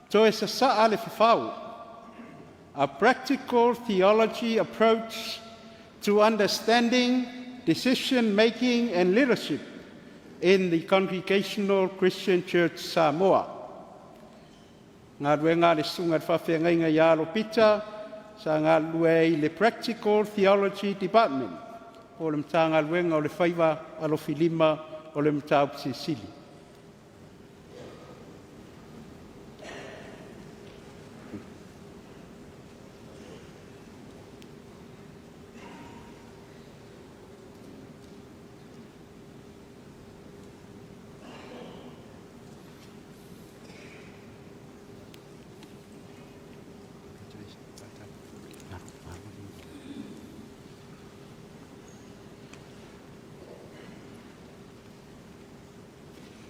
Toe Sasaa le Fafau, A Practical Theology Approach to Understanding, Decision Making and Leadership in the Congregational Christian Church Samoa. Galuega a le Susuga i le Faafeagaiga ia Alo Pita, sa galulue ai i le Practical Theology Department po o le Matagaluega o le Faiva Alofilima o le Mataupu Silisili.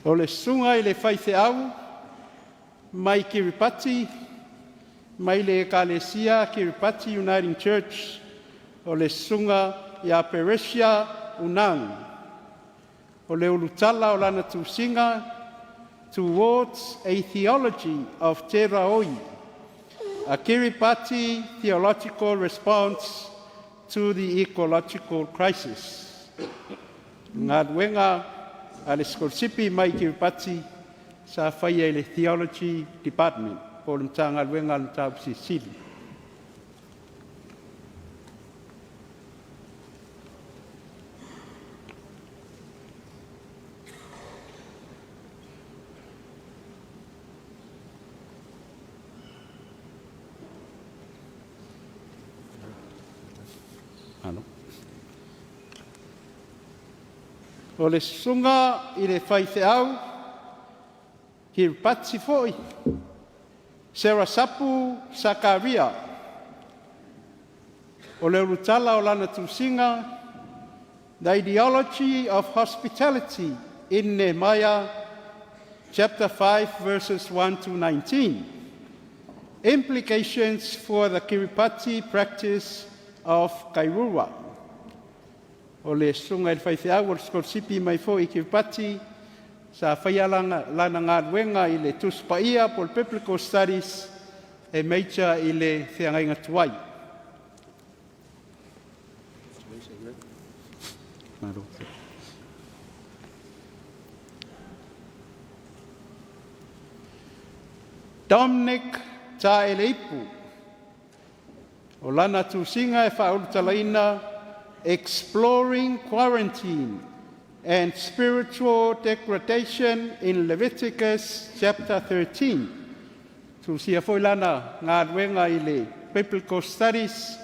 O le susuga i le faifeau mai Kiripati, mai le Ekalesia Kiripati Uniting Church, o le susuga ia Peresia Unang. O le ulutala o lana tusiga, Towards a Theology of Te Raoi, a Kiribati Theological Response to the Ecological Crisis. Galuega a le sikolasipi mai Kiripati sa faia i le Theology Department po o le Matagaluega a le Mataupu Silisili. O le susuga i le faifeau Kiripati foi, Serasapu Sakaria. O le ulutala o lana tusiga, The Ideology of Hospitality in Nehemiah chapter 5 verses 1 to 19. Implications for the Kiribati Practice of Kairua. O le susuga i le faifeau o le sikolasipi mai foi i Kiripati, sa faia lana galuega i le Tusi Paia po o le Biblical Studies e major i le feagaiga tuai. Dominic Taeleipu. O lana tusiga e faaulutalaina Exploring Quarantine and Spiritual Degradation in Leviticus chapter 13. Tusia foi lana galuega i le Biblical Studies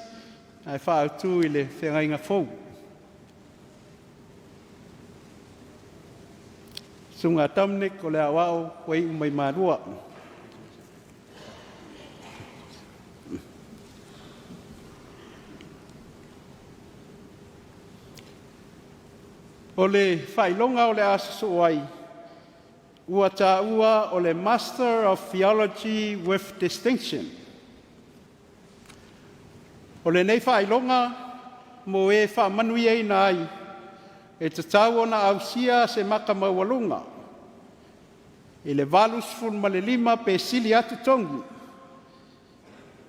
ae faaautu i le feagaiga fou. Susuga Dominic o le aoao ua iu mai Malua. O le faailoga o le a sosoo ai, ua taua o le Master of Theology with Distinction. O lenei faailoga mo e faamanuiaina ai, e tatau ona ausia se maka maualuga i le 85 pe sili atu togi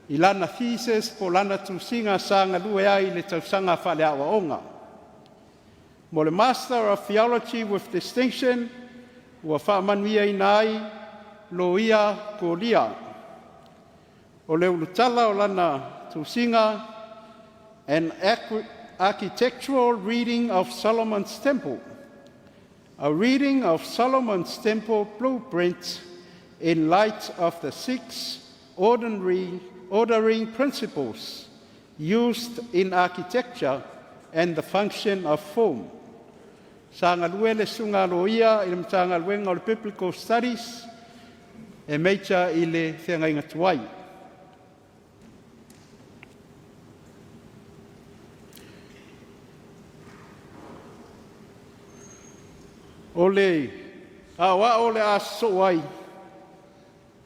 i lana thesis po o lana tusiga sa galue ai i le tausaga faaleaoaoga. Mo le Master of Theology with Distinction, ua faamanuiaina ai Loia Kolia. O le ulutala o lana tusiga, An Architectural Reading of Solomon's Temple. A reading of Solomon's Temple blueprint in light of the six ordinary ordering principles used in architecture and the function of form. Sa galue le susuga a loia i le Matagaluega o le Biblical Studies e major i le feagaiga tuai. O le aoao o le a sosoo ai,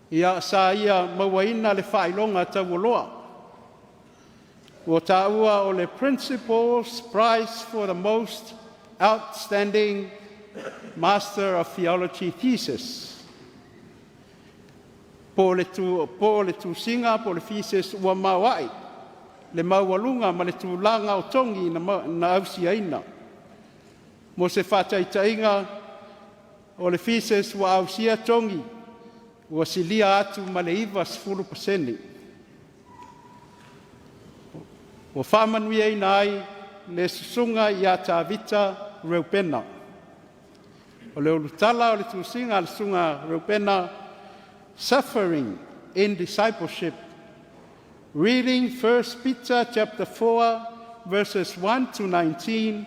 ia sa ia mauaina le faailoga taualoa ua taua o le Principal's Prize for the Most Outstanding Master of Theology Thesis. Po o le tusiga po o le thesis ua maoae le maualuga ma le tulaga o togi na ausiaina. Mo se faataitaiga, o le thesis ua ausia togi ua silia atu ma le 90%. Ua faamanuiaina ai le susuga ia Tavita Reupena. O le ulutala o le tusiga a le susuga Reupena, Suffering in Discipleship, Reading 1 Peter chapter 4 verses 1 to 19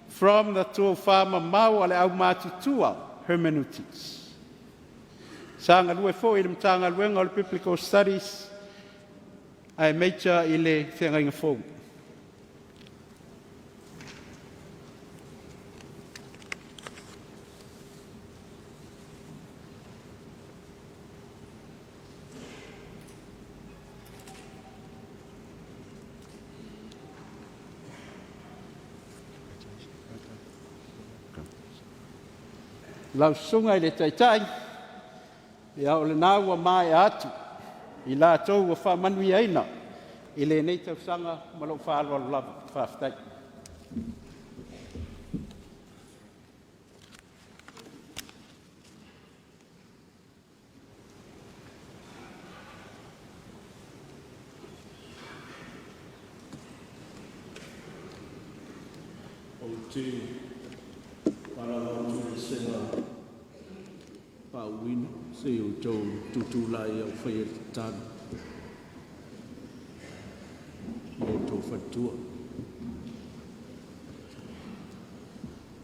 from the Tofa Mamao a le Aumatutua Hermeneutics. Sa galue foi i le Matagaluega o le Biblical Studies ae major i le feagaiga fou. Lau susuga i le Taitai, ia o lena ua maea atu i latou ua faamanuiaina i lenei tausaga ma lou faaaloalo lava. Faafetai. Ou te faaaloalo atu i le vasega faauuina, se i outou tutulai a o faia le tatalo mo outou faletua.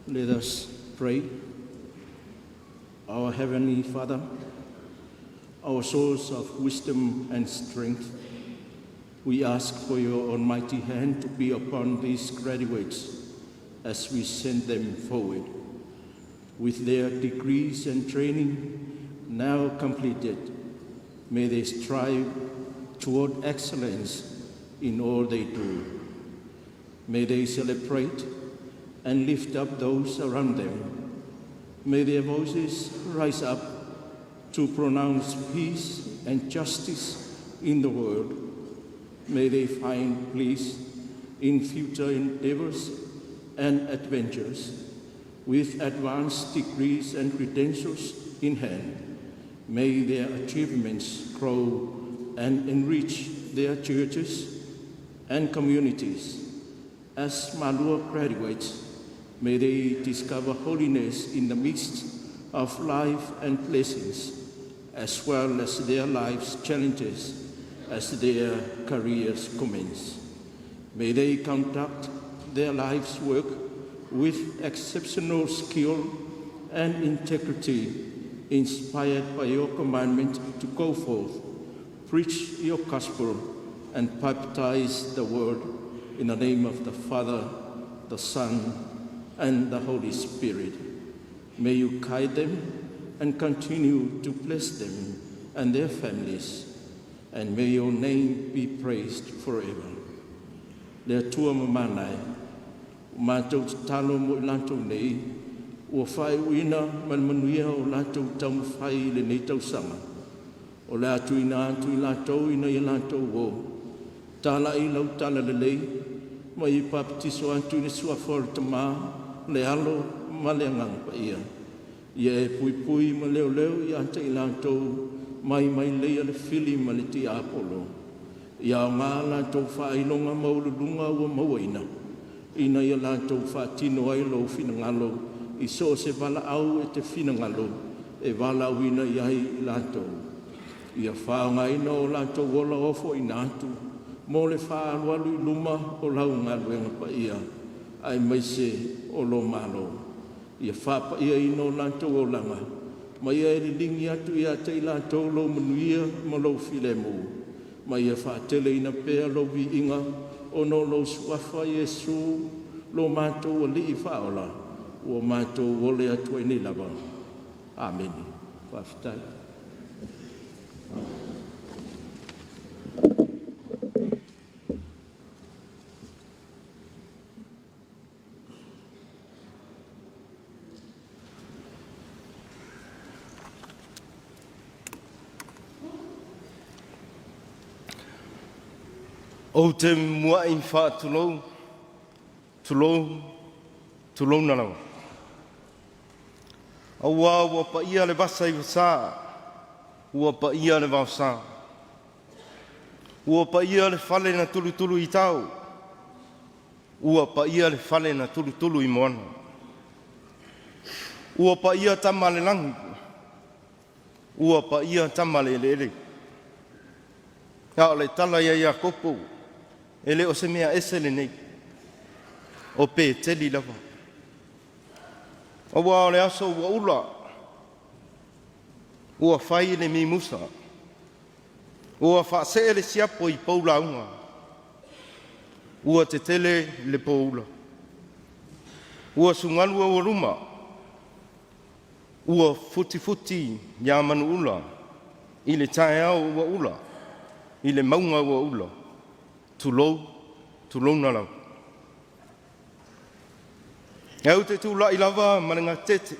Let us pray. Our Heavenly Father, our source of wisdom and strength, we ask for your almighty hand to be upon these graduates as we send them forward. With their degrees and training now completed, May they strive toward excellence in all they do. May they celebrate and lift up those around them. May their voices rise up to pronounce peace and justice in the world. May they find bliss in future endeavors and adventures with advanced degrees and credentials in hand. May their achievements grow and enrich their churches and communities. As Malua graduates, may they discover holiness in the midst of life and blessings, as well as their life's challenges as their careers commence. May they conduct their life's work with exceptional skill and integrity, inspired by your commandment to go forth, preach your gospel, and baptize the world in the name of the Father, the Son, and the Holy Spirit. May you guide them and continue to bless them and their families, and may your name be praised forever. Le Atua mamana e, ua matou tatalo mo i latou nei, ua faaiuina ma le manuia o latou taumafai i lenei tausaga. O le a tuuina atu i latou ina ia latou o, talai lau talalelei, ma ia papatiso atu i le suafa o le Tama, le Alo ma le Agaga Paia. Ia e puipui ma leoleo ia te i latou mai mailei a le fili ma le tiapolo. Ia aoga a latou faailoga maualuluga ua mauaina, ina ia latou faatino ai lou finagalo i so o se valaau e te finagalo e valaauina i ai i latou. Ia faaaogaina o latou ola ofoina atu mo le faaalualu i luma o lau galuega paia aemaise o lo Malo. Ia faapaiaina o latou olaga ma ia e liligi atu ia te i latou lou manuia ma lou filemu, ma ia faateleina pea lou viiga ona o lou suafa Iesu lo matou Alii Faaola, ua matou ole atu ai nei lava. Amene. Faafetai. Ou te muai faatulou, tulou, tulouna lava. Aua ua paia le vasa i vasa, ua paia le vaosa, ua paia le fale na tulutuluitao, ua paia le fale na tulutuluimoana. Ua paia tama a le lagi, ua paia tama a le eleele. A o le tala ia Iakopo, e le o se mea ese lenei, o Peteli lava. Aua o le aso ua ula, ua fai le mimusa, ua faasee le siapo i pou lauga, ua tetele le poula, ua sugalu aualuma, ua futifuti ia manuula i le taeao ua ula, i le mauga ua ula, tulou, tulouna lava. Ou te tulai lava ma le gatete,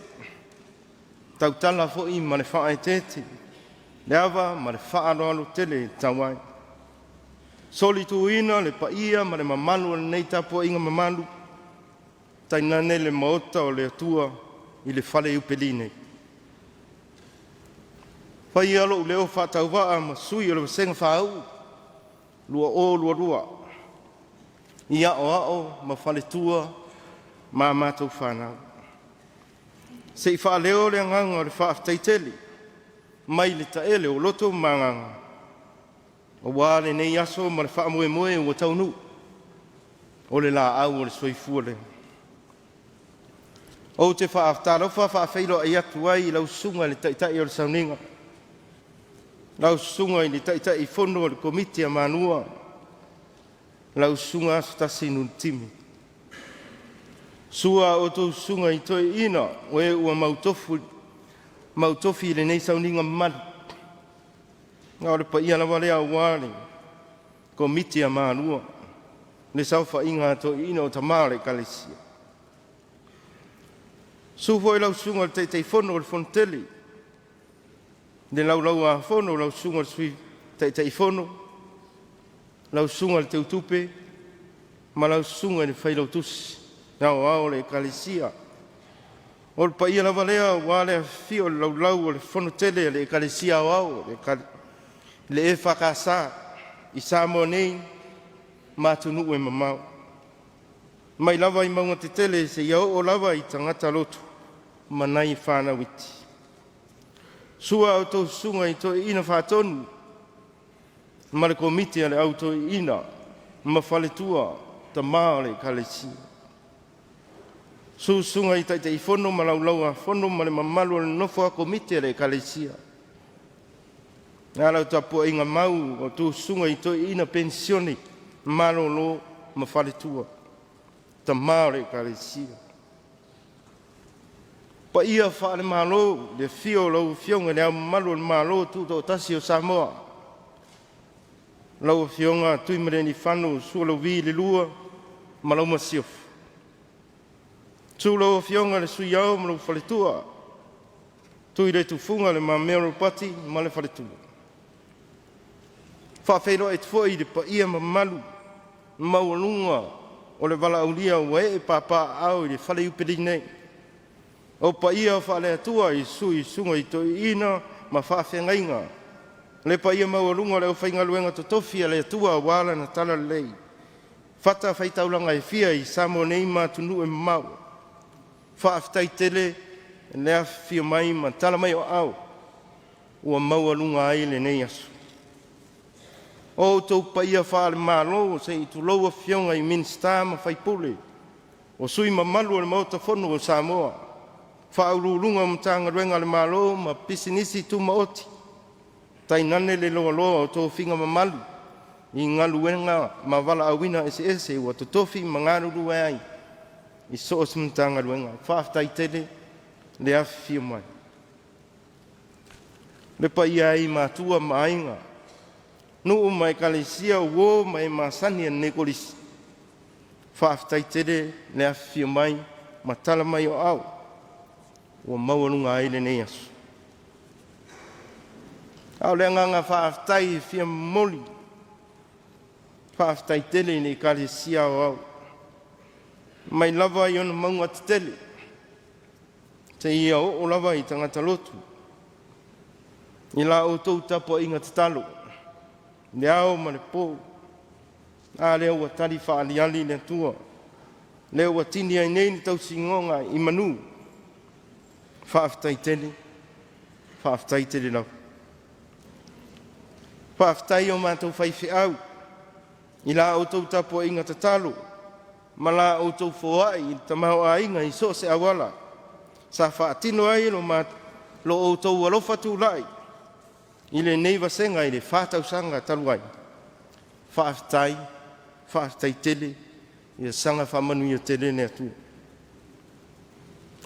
tautala foi ma le faaeteete, le ava ma le faaaloalo tele e tatau ai. Solituina le paia ma le mamalu o lenei tapuaiga mamalu, tainane le Maota o le Atua i le fale Iupeli nei. Faia lou leo faatauvaa ma sui o le Vasega FAU 2022 i aoao ma faletua ma a matou fanau. Se i faaleo le agaga o le faafetai tele mai le taele o loto ma agaga aua lenei aso ma le faamoemoe ua taunuu, o le laau o le soifua lea. Ou te faatalofa faafeiloai atu ai i lau Susuga i le Taitai o le Sauniga, lau Susuga i le Taitaifono o le Komiti a Malua, lau Susuga Asotasi Nutime. Susu a outou susuga i toeaiina o e ua mautofi i lenei sauniga mamalu. A o le paia lava lea aua le Komiti a Malua, le saofaiga a toeaiina o tama o le Ekalesia. Susu foi lau Susuga i le Taitaifono o le Fonotele, le Laulau-a-Fono lau Susuga i le Sui Taitaifono, lau Susuga i le Teutupe ma lau Susuga i le Failautusi Aoao o le Ekalesia. O le paia lava lea aua le afifio o le Laulau o le Fono Tele a le Ekalesia Aoao le EFKS i Samoa nei ma atunuu e mamao, mai lava i mauga tetele seia oo lava i tagata lotu ma nai fanau iti. Susu a outou susuga i toeaiina faatonu ma le komiti a le Au Toeaina ma faletua, tama o le Ekalesia. Susu susuga i Taitaifono ma Laulau-a-Fono ma le mamalu o le nofo a komiti a le Ekalesia. Ae a lau tapuaiga mau a outou susuga i toeaiina penisione malolo ma faletua, tama o le Ekalesia. Paia faale-Malo i le afio o lau Afioga i Le Ao Mamalu o le Malo Tutoatasi o Samoa, lau Afioga Tuimalealiifano Sualauvi II ma lau Masiofo. Susu lau Afioga i le Sui Ao ma lou Faletua, Tuiletufuga Le Mamea Ropati ma le Faletua. E faafeiloai atu foi i le paia mamalu maualuga o le valaaulia ua ee papaaao i le fale Iupeli nei, o paia faale-Atua i susuga i toeaiina ma faafeagaiga, le paia maualuga o le aufaigaluega totofi a le Atua aua Lana Talalelei i fatafaitaulaga e fia i Samoa nei ma atunuu e mamao. Faafetai tele le afifio mai ma tala mai o aao ua maualuga ai lenei aso. O outou paia faale-Malo, se i tulou Afioga i Minisita ma sui usufono, o sui usufono mamalu o le Maota Fono o Samoa, Faauluuluga o Matagaluega a le Malo ma Pisinisi Tumaoti, tainane le loaloa o tofiga mamalu i galuega ma valaauina eseese ua totofi ma galulue ai i so o se Matagaluega. Faafetai tele le afifio mai. Le paia e i Matua ma Aiga, nuu ma ekalesia, uo ma e masani a lenei Kolisi, faafetai tele le afifio mai ma tala mai o aao ua maualuga ai lenei aso. A o le agaga faafetai e fia momoli, faafetai tele i le Ekalesia Aoao mai lava i ona mauga tetele seia oo lava i tagata lotu i la outou tapuaiga tatalo i le ao ma le po. A lea ua tali faaaliali le Atua, lea ua tini ai nei le tausinoga i manu. Faafetai tele, faafetai tele lava. Faafetai i o matou faifeau i la outou tapuaiga tatalo ma la outou foai i le tamaoaiga i so o se auala sa faatino ai lo outou alofa tulai i lenei vasega i le 4 tausaga talu ai. Faafetai, faafetai tele, ia saga faamanuia tele le Atua.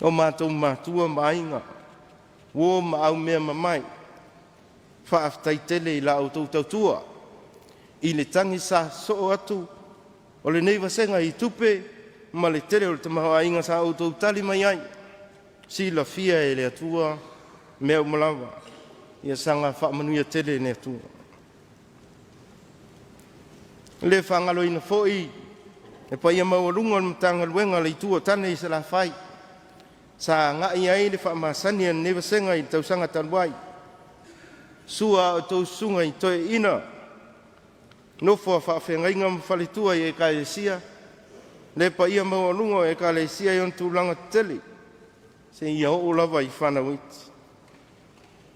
O matou matua ma aiga, uo ma aumeamamae, faafetai tele i la outou tautua i le tagi sa sosoo atu o lenei vasega i tupe ma le tele o le tamaoaiga sa outou tali mai ai. Silafia e le Atua mea uma lava, ia saga faamanuia tele le Atua. E le faagaloina foi le paia maualuga o le Matagaluega a le Itu o Tane i Salafai sa agai ai le faamasani a lenei vasega i le tausaga talu ai. Susu a outou susuga i toeaiina, nofo a faafeagaiga ma faletua i ekalesia, le paia maualuga o ekalesia i ona tulaga tetele seia oo lava i fanau iti.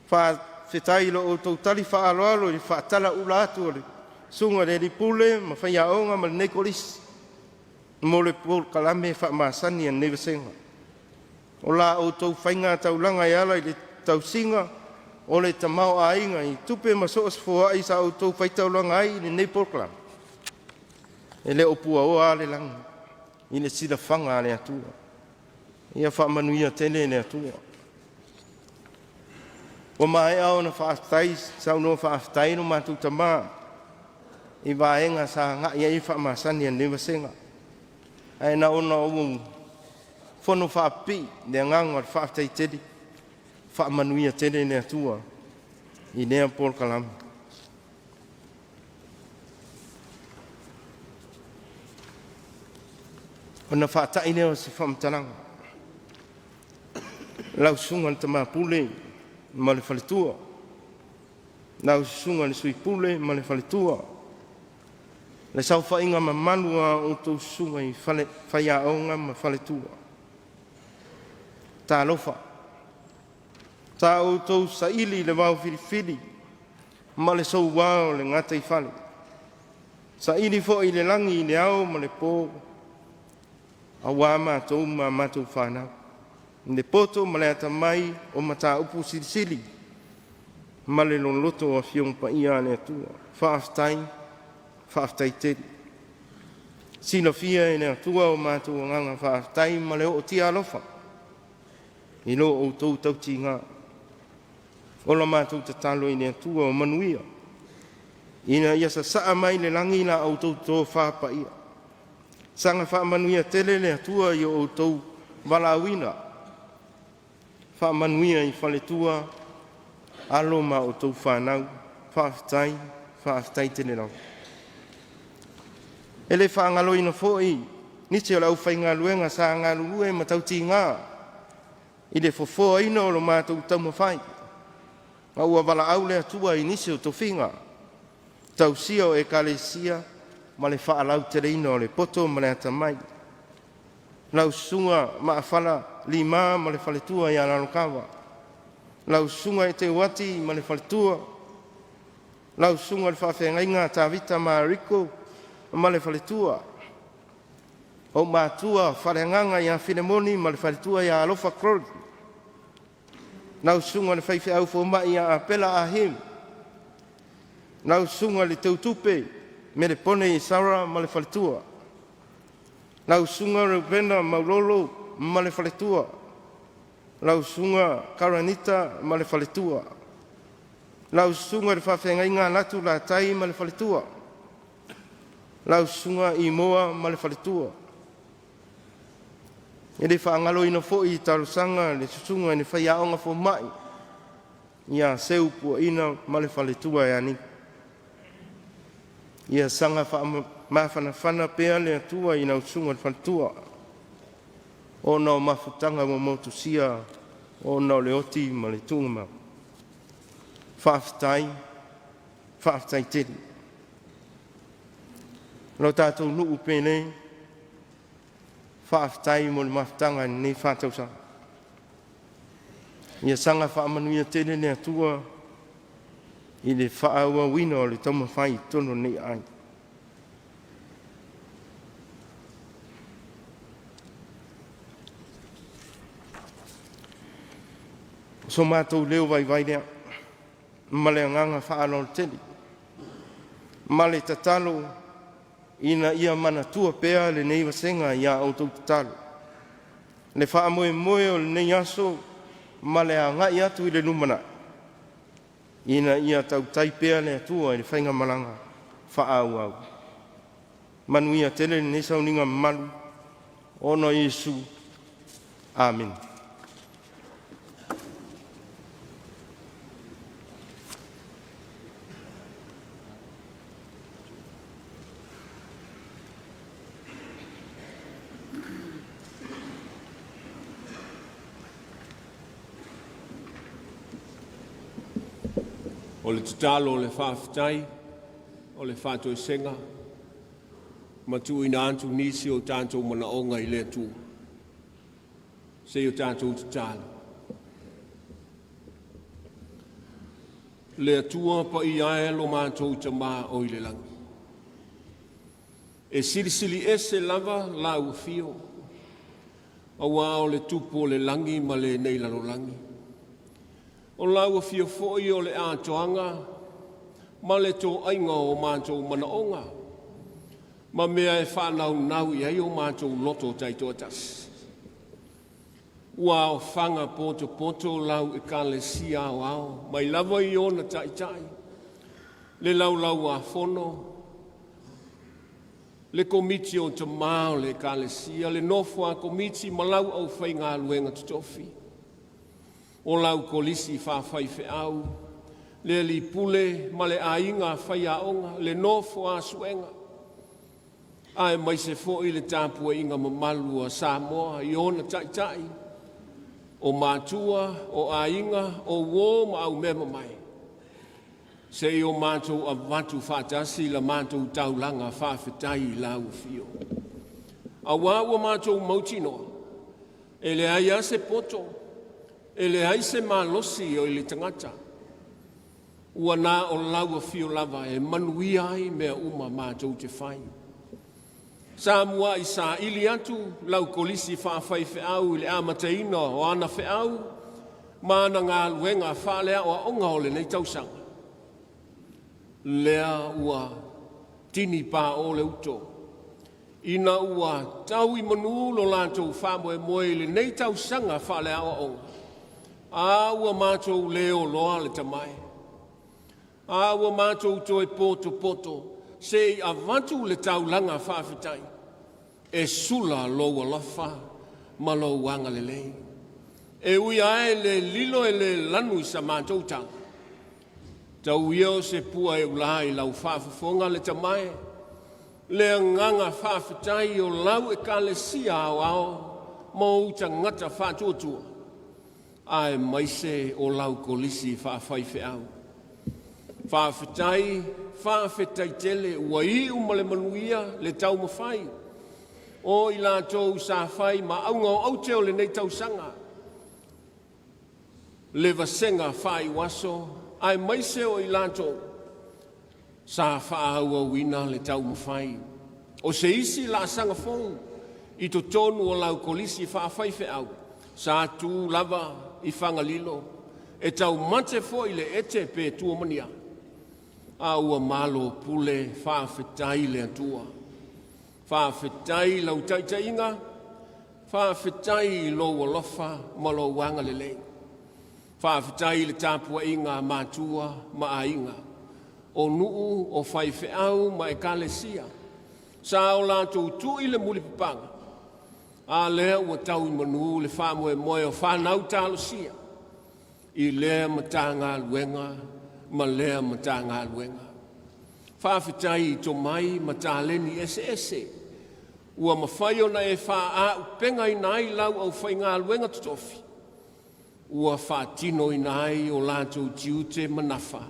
Faafetai i lo outou tali faaaloalo i le faatalauula atu o le susuga i le alii pule ma faiaoga ma lenei kolisi mo le polokalame faamasani a lenei vasega. O la outou faiga taulaga e ala i le tausiga o le tamaoaiga i tupe ma so o se foai sa outou faitaulaga ai i lenei polokalame, e le o puaoa lava le lagi i le silafaga a le Atua. Ia faamanuia tele le Atua. Ua maea ona faafetai saunoa faafetai lo matou tamā i vaega sa agai ai faamasani a lenei vasega. Ae na ona ou fono faapipii le agaga o le faafetai tele, faamanuia tele le Atua i lea polokalame. Ona faatai lea o se faamatalaga, lau susuga i le Tama Pule ma le faletua, lau susuga i le Sui Pule ma le faletua, le saofaiga mamalu a outou susuga i fale faiaoga ma faletua. Talofa, sa outou saili i le vaofilifili ma le soua o le gataifale, saili foi i le lagi i le ao ma le po, auā matou ma a matou fanau, i le poto ma le atamai o mataupu silisili ma le loloto o Afioga Paia a le Atua. Faafetai, faafetai tele. Silafia e le Atua o matou agaga faafetai ma le ootia alofa i lo outou tautiga. O la matou tatalo i le Atua o manuia, ina ia sasaa mai le lagi la outou tofa paia, saga faamanuia tele le Atua i o outou valaauina, faamanuia i faletua, alo ma outou fanau. Faafetai, faafetai tele lava. E le faagaloina foi nisi o le aufaigaluega sa galulue ma tautiga i le fofoaina o lo matou taumafai, ma ua valaau le Atua i nisi o tofiga, tausia o ekalesia ma le faalauteleina o le poto ma le atamai. Lau Susuga Maafala Lima ma le faletua ia Lalokava, lau Susuga Eteuati ma le faletua, lau Susuga i le Faafeagaiga Tavita Mariko ma le faletua, ou matua faaleagaga ia Filemoni ma le faletua ia Alofa Claude, lau Susuga i le Faifeau Fomai ia Apela Ah Him, lau Susuga i le Teutupe Melepone Isara ma le faletua, lau Susuga Reupena Maulolo ma le faletua, lau Susuga Karanita ma le faletua, lau Susuga i le Faafeagaiga Latu Latai ma le faletua, lau Susuga Imoa ma le faletua. E le faagaloina foi i talosaga a le Susuga i le Faiaoga Fomai ia Seu Puaina ma le faletua ia Niki. Ia saga faamafanafana pea le Atua i lau susuga i le faletua ona o mafutaga ua motusia ona o le oti ma le tuugamau. Faafetai, faafetai tele. Lo tatou nuu pele, faafetai mo le mafutaga i lenei faatausaga. Ia saga faamanuia tele le Atua i le faaauauina o le taumafai i totonu o lenei aiga. O so matou leo vaivai lea ma le agaga faaaloalo tele ma le tatalo ina ia manatua pea lenei vasega i a outou tatalo, le faamoemoe o lenei aso ma le agai atu i le lumanai, ina ia tautai pea le Atua i le faigamalaga faaauau. Manuia tele lenei sauniga mamalu ona o Iesu. Amene. O le tatalo o le faafetai, o le faatoesega ma tuuina atu nisi o tatou manaoga i le Atua. Se i o tatou tatalo. Le Atua paia e lo matou Tama oi le lagi, e silisili ese lava lau afio, aua o le Tupu o le lagi ma lenei lalolagi. O lau afio foi o le atoaga ma le toaiga o matou manaoga, ma mea e faanaunau i ai o matou loto taitoatasi. Ua aofaga potopoto lau Ekalesia aoao mai lava i ona taitai, le Laulau-a-Fono, le Komiti o Tamā o le Ekalesia, le nofo a Komiti ma lau aufaigaluega totofi, o lau Kolisi Faafaifeau, le Alii Pule ma le aiga faiaoga, le nofo a suega, aemaise foi le tapuaiga mamalu a Samoa i ona taitai, o matua, o aiga, o uo ma aumeamamae, se i o matou avatu faatasi la matou taulaga faafetai i lau afio. Auā ua matou mautinoa, e leai lava se poto, e leai se malosi o i le tagata, ua na o lau afio lava e manuia ai mea uma matou te fai. Sa muai saili atu lau Kolisi Faafaifeau i le amataina o ana feau ma ana galuega faaleaoaoga o lenei tausaga, lea ua tini paʻo le uto ina ua tau i manu lo latou faamoemoe i lenei tausaga faaleaoaoga, a ua matou le oloa le tamae, a ua matou toe potopoto se i avatu le taulaga faafetai e sula lou alofa ma lou agalelei. E ui lava e le lilo e le lanu i sa matou tala, tau ia o se pua e ula i lau faafofoga le tamae, le agaga faafetai o lau Ekalesia aoao ma ou tagata faatuatua, aemaise o lau Kolisi Faafaifeau. Faafetai, faafetai tele ua iu ma le manuia le taumafai o i latou sa fai ma auga o aute o lenei tausaga, le vasega faaiuaso, aemaise o i latou sa faaauauina le taumafai o se isi laasaga fou i totonu o lau Kolisi Faafaifeau sa tu lava i Fagalilo e taumate foi le ete pe tuamania, a ua malo pule. Faafetai le Atua, faafetai i lau taitaiga, faafetai i lou alofa ma lou agalelei. Faafetai i le tapuaiga a matua ma aiga, o nuu, o faifeau ma ekalesia sa o latou tui le mulipapaga, a lea ua tau i manu le faamoemoe o fanau talosia i lea Matagaluega ma lea Matagaluega. Faafetai i tomai ma taleni eseese ua mafai ona e faaauupegaina ai lau aufaigaluega totofi ua faatinoina ai o latou tiute ma nafa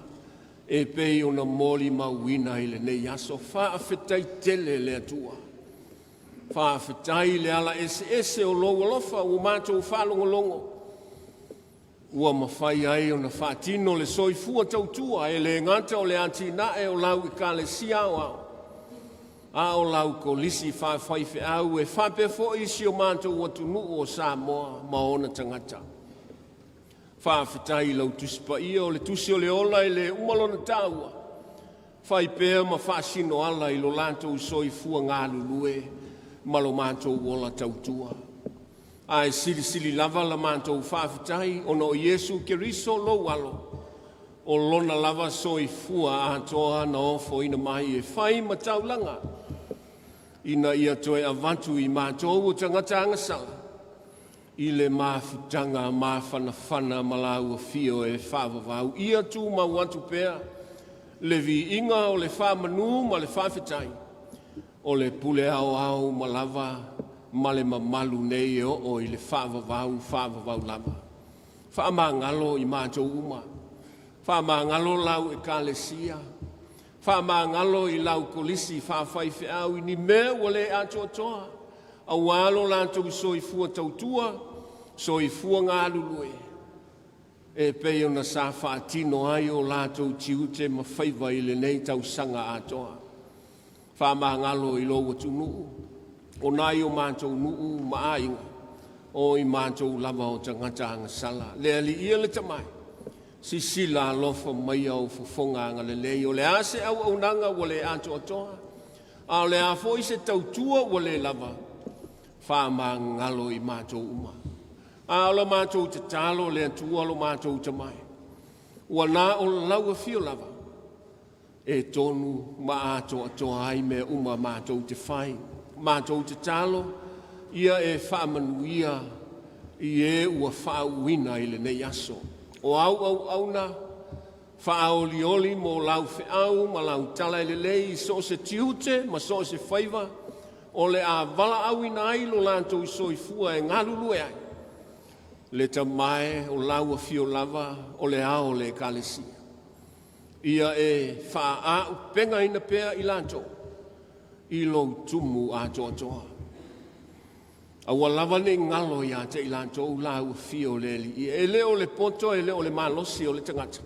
e pei ona molimauina i lenei aso. Faafetai tele le Atua. Faafetai i le ala eseese o lou alofa ua matou faalogologo ua mafai ai ona faatino le soifua tautua, e le gata o le atinae o lau Ekalesia aoao, a o lau Kolisi Faafaifeau e faapea foi si o matou atunuu o Samoa ma ona tagata. Faafetai i lau Tusi Paia o le Tusi o le Ola e le uma lona taua, fai pea ma faasinoala i lo latou soifua galulue ma lo matou ola tautua. Ae silisili lava la matou faafetai ona o Iesu Keriso lou Alo, o lona lava soifua atoa na ofoina mai e fai ma taulaga, ina ia toe avatu i matou o tagata agasala i le mafutaga mafanafana ma lau afio e faavavau. Ia tumau atu pea le viiga o le faamanu ma le faafetai o le pule aoao uma lava ma le mamalu nei e oo i le faavavau, faavavau lava. Faamagalo i matou uma, faamagalo lau Ekalesia, faamagalo i lau Kolisi Faafaifeau i ni mea ua le atoatoa, auā lo latou soifua tautua, soifua galulue e pei ona sa faatino ai o latou tiute ma faiva i lenei tausaga atoa. Faamagalo i lou atunuu, o nai o matou nuu ma aiga, o i matou lava o tagata agasala. Le Alii ia le Tamae, sisila alofa mai au fofoga agalelei, o le a se auaunaga ua le atoatoa, a o le a foi se tautua ua le lava, faamagalo i matou uma. A o la matou tatalo le Atua lo matou tamai, ua na o lau afio lava, e tonu ma atoatoa ai mea uma matou te fai. Matou tatalo, ia e faamanuia i e ua faauuina i lenei aso. O au auauna, faaolioli mo lau feau ma lau tala e lelei i so o se tiute ma so o se faiva, o le a valaauina ai lo latou soifua e galulue ai. Le tamae o lau afio lava o le ao o le ekalesia. Ia e faaaupegaina pea i latou i lou tumu atoatoa. Aua lava ne i galo ia te i latou lau afio le Alii. E le o le poto, e le o le malosi o le tagata,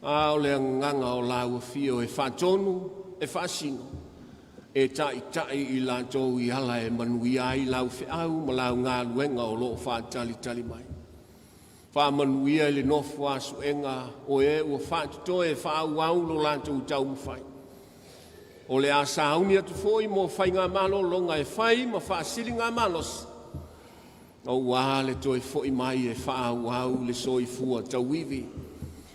a o le agaga o lau afio e faatonu, e faasino, e taʻitaʻi i latou i ala e manuia ai lau feau ma lau galuega o lo o faatalitali mai. Faamanuia i le nofo a suega o e ua faatotoe e faaauau lo latou taumafai. O le a sauni atu foi mo faigamalologa e fai ma faasiligamalosi, aua le toe foi mai e faaauau le soifua tauivi,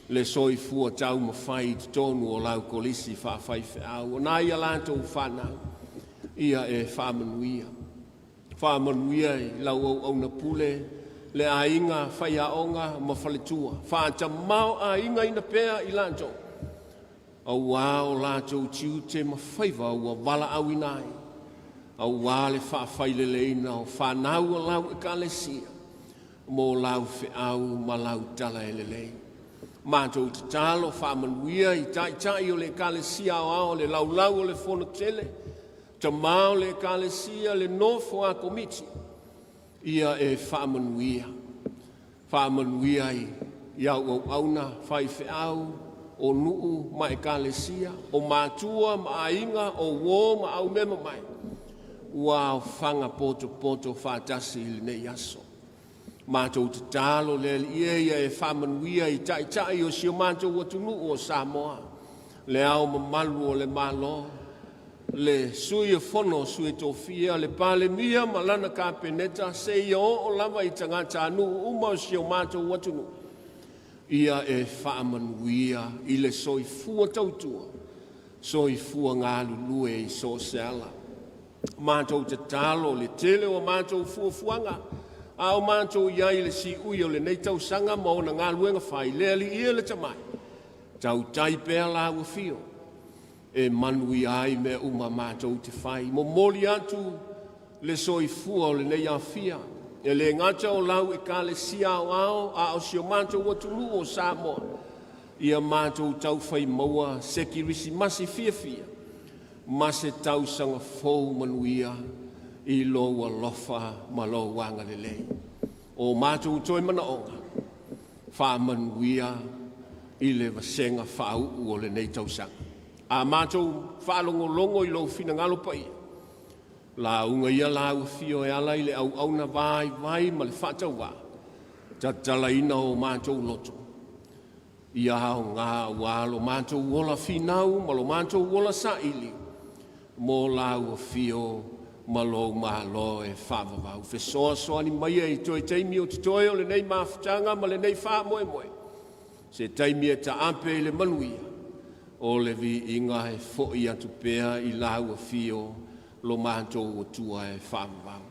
le soifua taumafai i totonu o lau kolisi faafaifeau. O nai a latou fanau, ia e faamanuia. Faamanuia i lau auauna pule, le aiga faiaoga ma faletua. Faatamaoaigaina pea i latou, aua o latou tiute ma faiva ua valaauina ai, aua le faafaileleina o fanau o lau ekalesia, mo lau feau ma lau tala e lelei. Matou tatalo faamanuia i taitai o le ekalesia aoao, le laulau o le fono tele, tamā o le ekalesia, le nofo a komiti, ia e faamanuia. Faamanuia i au auauna, faifeau, o nuu ma ekalesia, o matua ma aiga, o uō ma aumema mai, ua aofaga potopoto faatasi i lenei aso. Matou tatalo le Alii e ia e faamanuia i taitai o si o matou atunuu o Samoa, le ao mamalu o le Malo, le Sui o Fono o Sui Tofia, le Palemia ma lana Kapeneta, seia oo lava i tagatanuu uma o si o matou atunuu, ia e faamanuia i le soifua tautua, soifua galulue i so o se ala. Matou tatalo le tele o matou fuafuaga, a o matou i ai i le siui o lenei tausaga ma ona galuega fai, le Alii e le Tamai, tautai pea lau afio, e manuia ai mea uma matou te fai. Momoli atu le soifua o lenei afia, e le gata o lau ekalesia aoao, a o si o matou atunuu o Samoa, ia matou taufai maua se Kerisimasi fiafia, ma se tausaga fou manuia i lou alofa ma lou agalelei. O matou toe manaoga, faamanuia i le vasega faauu o lenei tausaga. A matou faalogologo i lou finagalo paia, lauga ia lau afio e ala i le auauna vaivai ma le faatauvaa, tatalaina o matou loto, ia aoga aua lo matou ola finau ma lo matou ola saili, mo lau afio ma lou malo e faavavau. Fesoasoani maia i toe taimi o totoe o lenei mafutaga ma lenei faamoemoe, se taimi e taape i le manuia, o le viiga e foi atu pea i lau afio lo matou Atua e faavavau.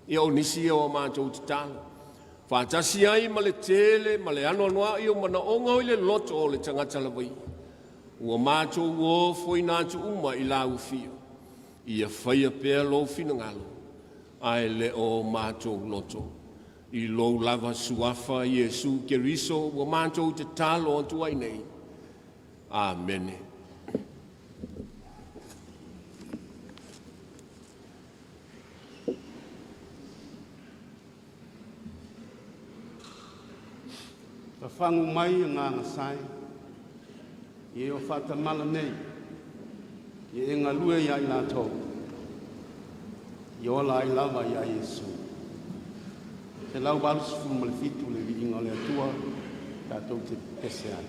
Ia o nisi ia o matou tatalo, faatasi ai ma le tele ma le anoanoai o manaoga o i le loto o le tagata lava ia, ua matou ofoina atu uma i lau afio, ia faia pea lou finagalo, ae le o matou loto. I lou lava suafa Iesu Keriso ua matou tatalo atu ai nei. Amene. Fafagu mai agaga sae, i e o faatamala nei, ia e galue ia i latou, ia ola ai lava ia Iesu. 187 le viiga o le Atua, tatou te pese ai.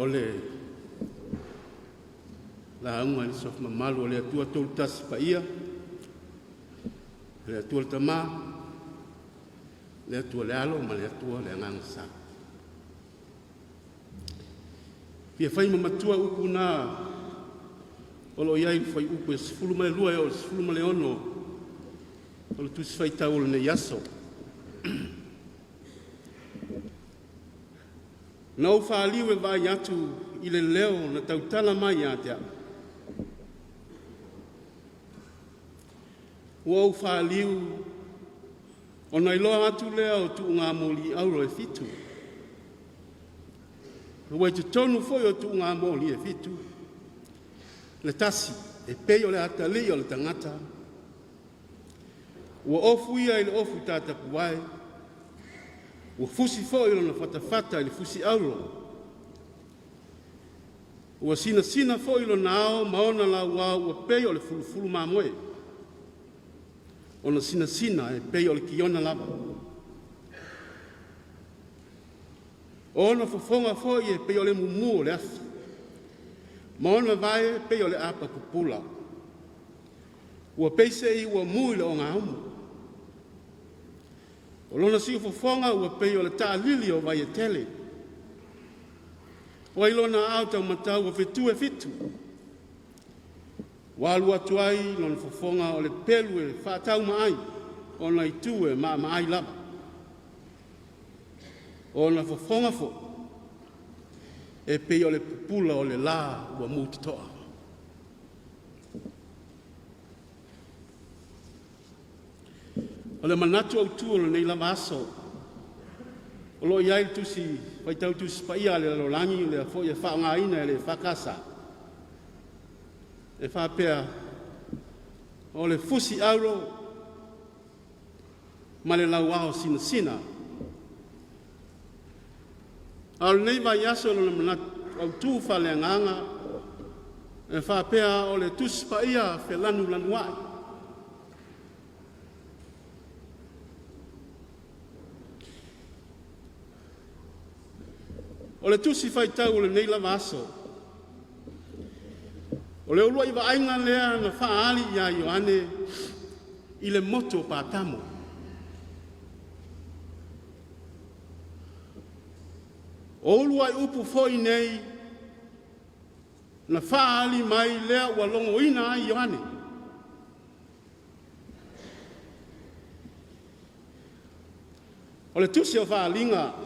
O le lauga i le Suafa mamalu o le Atua Tolutasi Paia, le Atua le Tama, le Atua le Alo ma le Atua le Agaga Sa. Fia fai ma matua upu na o lo o i ai i le fuaiupu e 12 e oo i le 16 o le Tusi Faitau o lenei aso. Na ou faliu e vaai atu i le leo na tautala mai ia te au. Ua ou faliu ona iloa atu lea o tuugamoli auro e fitu, ua i totonu foi o tuugamoli e fitu le tasi e pei o le atalii o le tagata, ua ofuia i le ofu tatapuae, ua fusi foi lona fatafata i le fusi auro, ua sinasina foi lona ao ma ona lauao ua pei o le fulufulu mamoe, ona sinasina e pei o le kiona lava. O ona fofoga foi e pei o le mumu o le afi, ma ona vae e pei o le apa pupula, ua peisei ua mu i le ogaumu. O lona siufofoga ua pei o le taalili o vai e tele, ua i lona aao taumatau ua fetu e fitu, ua alu atu ai lona fofoga o le pelu e faataumaai, ona itu e maamaai lava. O ona fofoga foi e pei o le pupula o le la ua mutotoa. O le manatu autu o lenei lava aso, o lo o i ai le tusi faitau Tusi Paia a le lalolagi, o lea foi e faaaogaina e le EFKS, e faapea, o le fusi auro ma le lauao sinasina. A o lenei vaiaso i lona manatu autu faaleagaga e faapea, o le Tusi Paia felanulanuai. O le tusi faitau o lenei lava aso, o le uluai vaaiga lea na faaali ia Ioane i le motu o Patamo. O uluai upu foi nei na faaali mai lea ua logoina ai Ioane. O le tusi o Faaaliga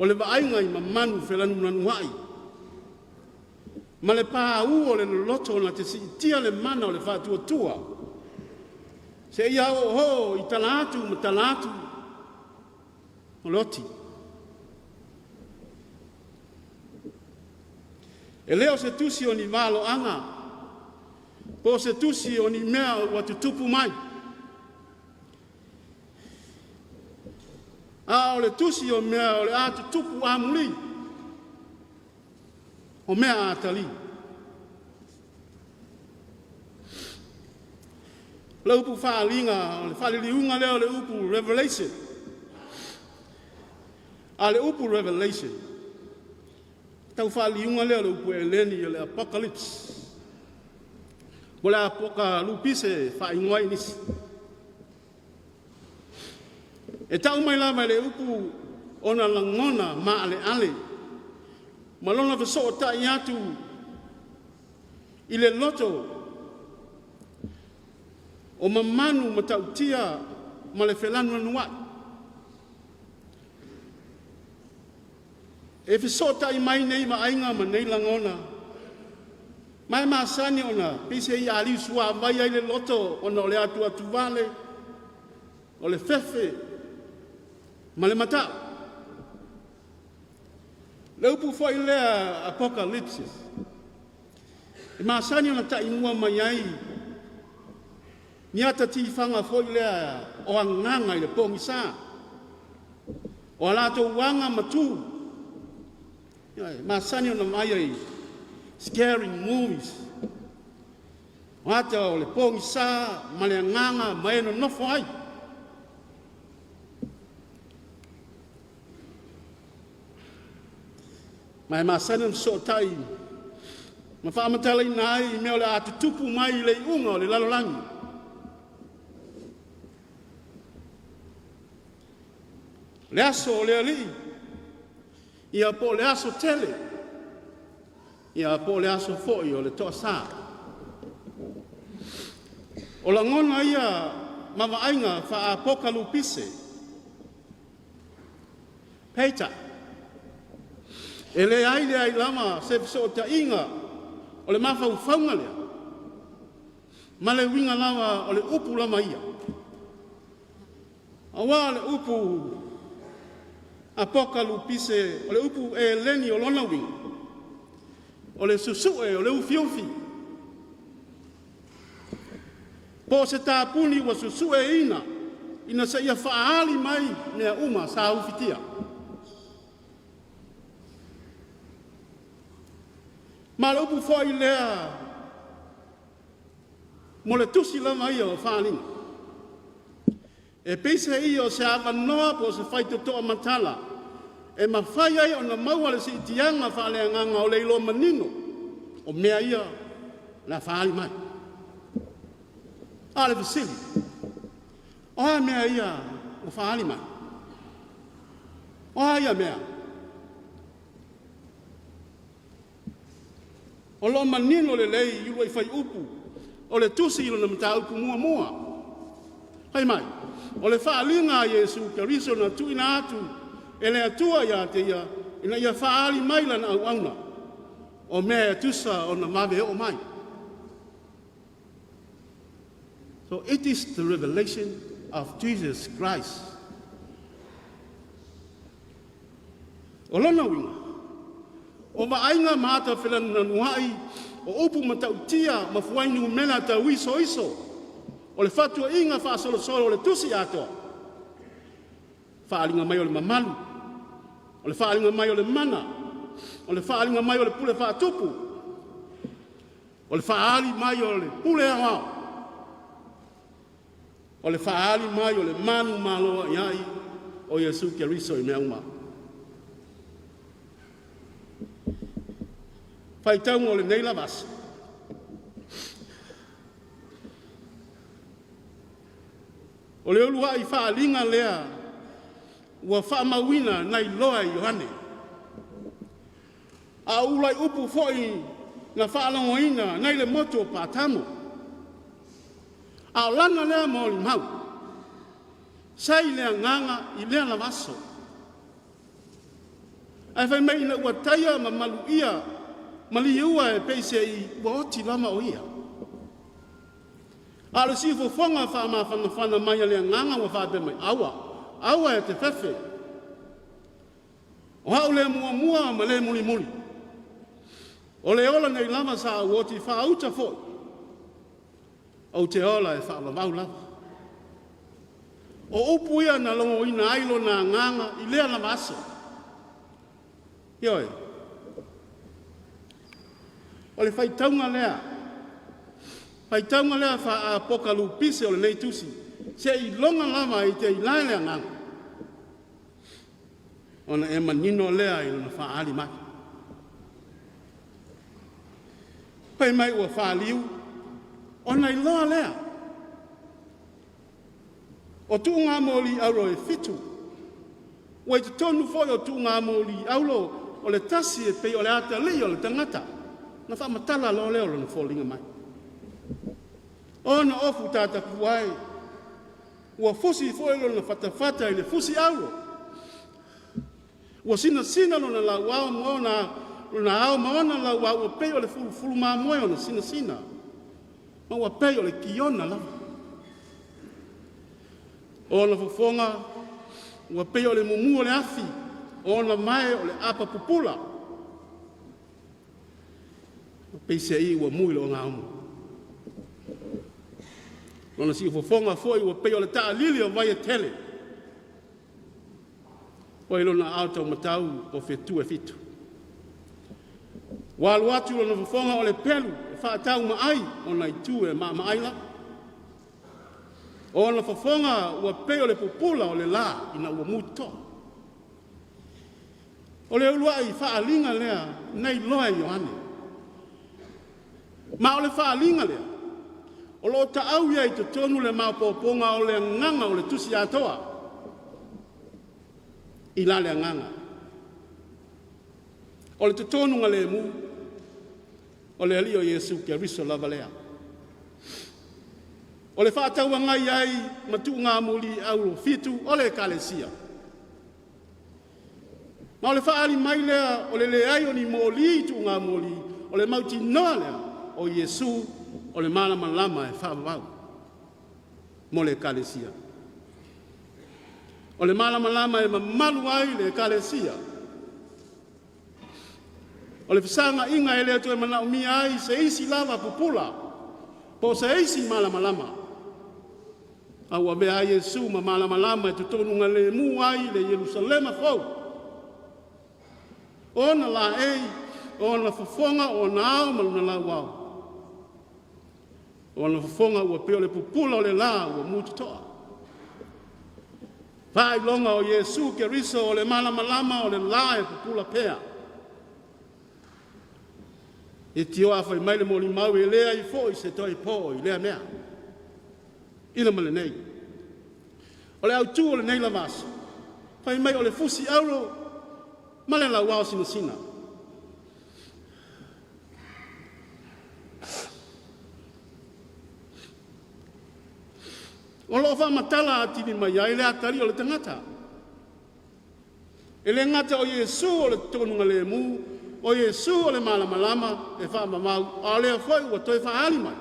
o le vaaiga i mamalu felanulanuai ma le paū o le loloto na te siitia le mana o le faatuatua seia oooo i tala atu ma tala atu o le oti. E le o se tusi o ni valoaga po o se tusi o ni mea ua tutupu mai, a o le tusi o mea o le a tutupu amuli, o mea atalii. O le upu faaaliga, o le faaliliuga lea o le upu revelation. A o le upu revelation, tau faaliliuga lea o le upu Eleni o le apocalypse. O le apokalupise e faaigoa ai nisi. E tau mai lava e le upu ona lagona maaleale ma lona fesootai atu i le loto o mamanu matautia ma le felanulanuai. E fesootai mai nei vaaiga ma nei lagona, ma e masani ona pei se i'a aliusuavai ai le loto ona o le atuatuvale, o le fefe ma le mata'u. Le upu foi lea apocalypse, e masani ona taimua mai ai ni ata tifaga foi lea o agaga i le pogisa, o a latou aga ma tu, e masani ona vaaia i scary movies, o ata o le pogisa ma le agaga ma e nonofo ai. Ma e masani ona fesootai ma faamatalaina ai i mea o le a tutupu mai i le iuga o le lalolagi. O le aso o le Alii, ia po o le aso tele, ia po o le aso foi o le toasā. O lagona ia ma vaaiga faa-apokalupise. Peitai, e leai leai lava se fesootaiga o le mafaufauga lea ma le uiga lava o le upu lava ia. Aua o le upu apokalupise, o le upu eleni o lona uiga, o le susue o le ufiufi. Po o se tapuni ua susueina ina seia faaali mai mea uma sa ufitia. Ma le upu foi lea mo le tusi lava ia o Faaaliga. E peiseai ia o se avanoa po o se faitotoa matala e mafai ai ona maua le siitiaga faaleagaga o le iloa manino o mea ia o le a faaali mai. A o le fesili, o a mea ia ua faaali mai? O a ia mea? O lo o manino lelei i uluai fuaiupu o le tusi i lona mataupu muamua. Fai mai, o le faaaliga a Iesu Keriso na tuuina atu e le Atua ia te ia, ina ia faaali mai lana auauna, o mea e tusa ona vave oo mai. So it is the revelation of Jesus Christ. O lona uiga, o vaaiga ma ata fenanunanuai, o upu matautia ma fuainumera tauisoiso, o le fatuaiga faasolosolo o le tusi atoa, faaaliga mai o le mamalu, o le faaaliga mai o le mana, o le faaaliga mai o le pule faatupu, o le faaali mai o le pule aoao, o le faaali mai o le manumalo ai o Iesu Keriso i mea uma. Faitauga o lenei lava aso, o le uluai faaaliga lea ua faamauina na iloa e Ioane. A o uluai upu foi na faalogoina nai le motu o Patamo. A o lana lea molimau, sa i le agaga i lea lava aso. Ae fai mai ina ua taia ma maluia ma liua e peiseai ua oti lava o ia. A o le siufofoga faamafanafana mai a le agaga ua faapea mai, aua, aua e te fefe. O au le muamua ma le mulimuli. O le ola nei lava sa ou oti faauta foi, ou te ola e faavavau lava. O upu ia na logoina ai lona agaga i lea lava aso. Ioe, o le faitauga lea faa-apokalupise o lenei tusi, seiloga lava e te ilae le agaga, ona e manino lea i lona faaali mai. Fai mai ua faaliu, ona iloa lea o tuugamoli auro e 7, ua i totonu foi o tuugamoli auro o le tasi e pei o le atalii o le tagata, na faamatala loa lea o lona foliga mai. Ona ofu tatapu ai, ua fusi foi lona fatafata i le fusi auro, ua sinasina lona lauao ma ona lona ao ma ona lauao ua pei o le fulufulu mamoe ona sinasina, ma ua pei o le kiona lava. O ona fofoga ua pei o le mumu o le afi, o ona mae o le apa pupula, peiseai ua mu i le ogaumu. Lona siufofoga foi ua pei o le taalili o vai e tele, ua i lona aao taumatau o fetu e 7. Ua alu atu lona fofoga o le pelu e faataumaai ona itu e maamaai lava. O ona fofoga ua pei o le pupula o le la ina ua mutoa. O le uluai faaaliga lea na iloa e Ioane. Ma o le faaaliga lea, o lo o taaui ai i totonu le maopoopoga o le agaga o le tusi atoa i la le agaga. O le totonugalemu, o le Alii o Iesu Keriso lava lea. O le faatauagai ai ma tuugamuli au fitu o le ekalesia. Ma o le faaali mai lea o le leai o ni moli tuugamuli, o le mautinoa lea o Iesu o le malamalama e faavavau mo le ekalesia. O le malamalama e mamalu ai le ekalesia. O le fesaga'iga e le toe manaomia ai se isi lava pupula po o se isi malamalama, a ua avea ai Iesu ma malamalama e totonugalemu ai le Ierusalema fou, o ona laei, o ona fofoga, o ona ao ma lona lauao. O ona fofoga ua pei o le pupula o le la ua mutotoa. Faailoga o Iesu Keriso o le malamalama o le la e pupula pea. E tio a fai mai le molimau e leai foi se toe po i lea mea. I le ma lenei. O le autu o lenei lava aso, fai mai o le fusi auro ma le lauao sinasina. O lo o faamatala atili mai ai le atalii o le tagata. E le gata o Iesu o le totonugalemu, o Iesu o le malamalama e faamamau, a o lea foi ua toe faaali mai,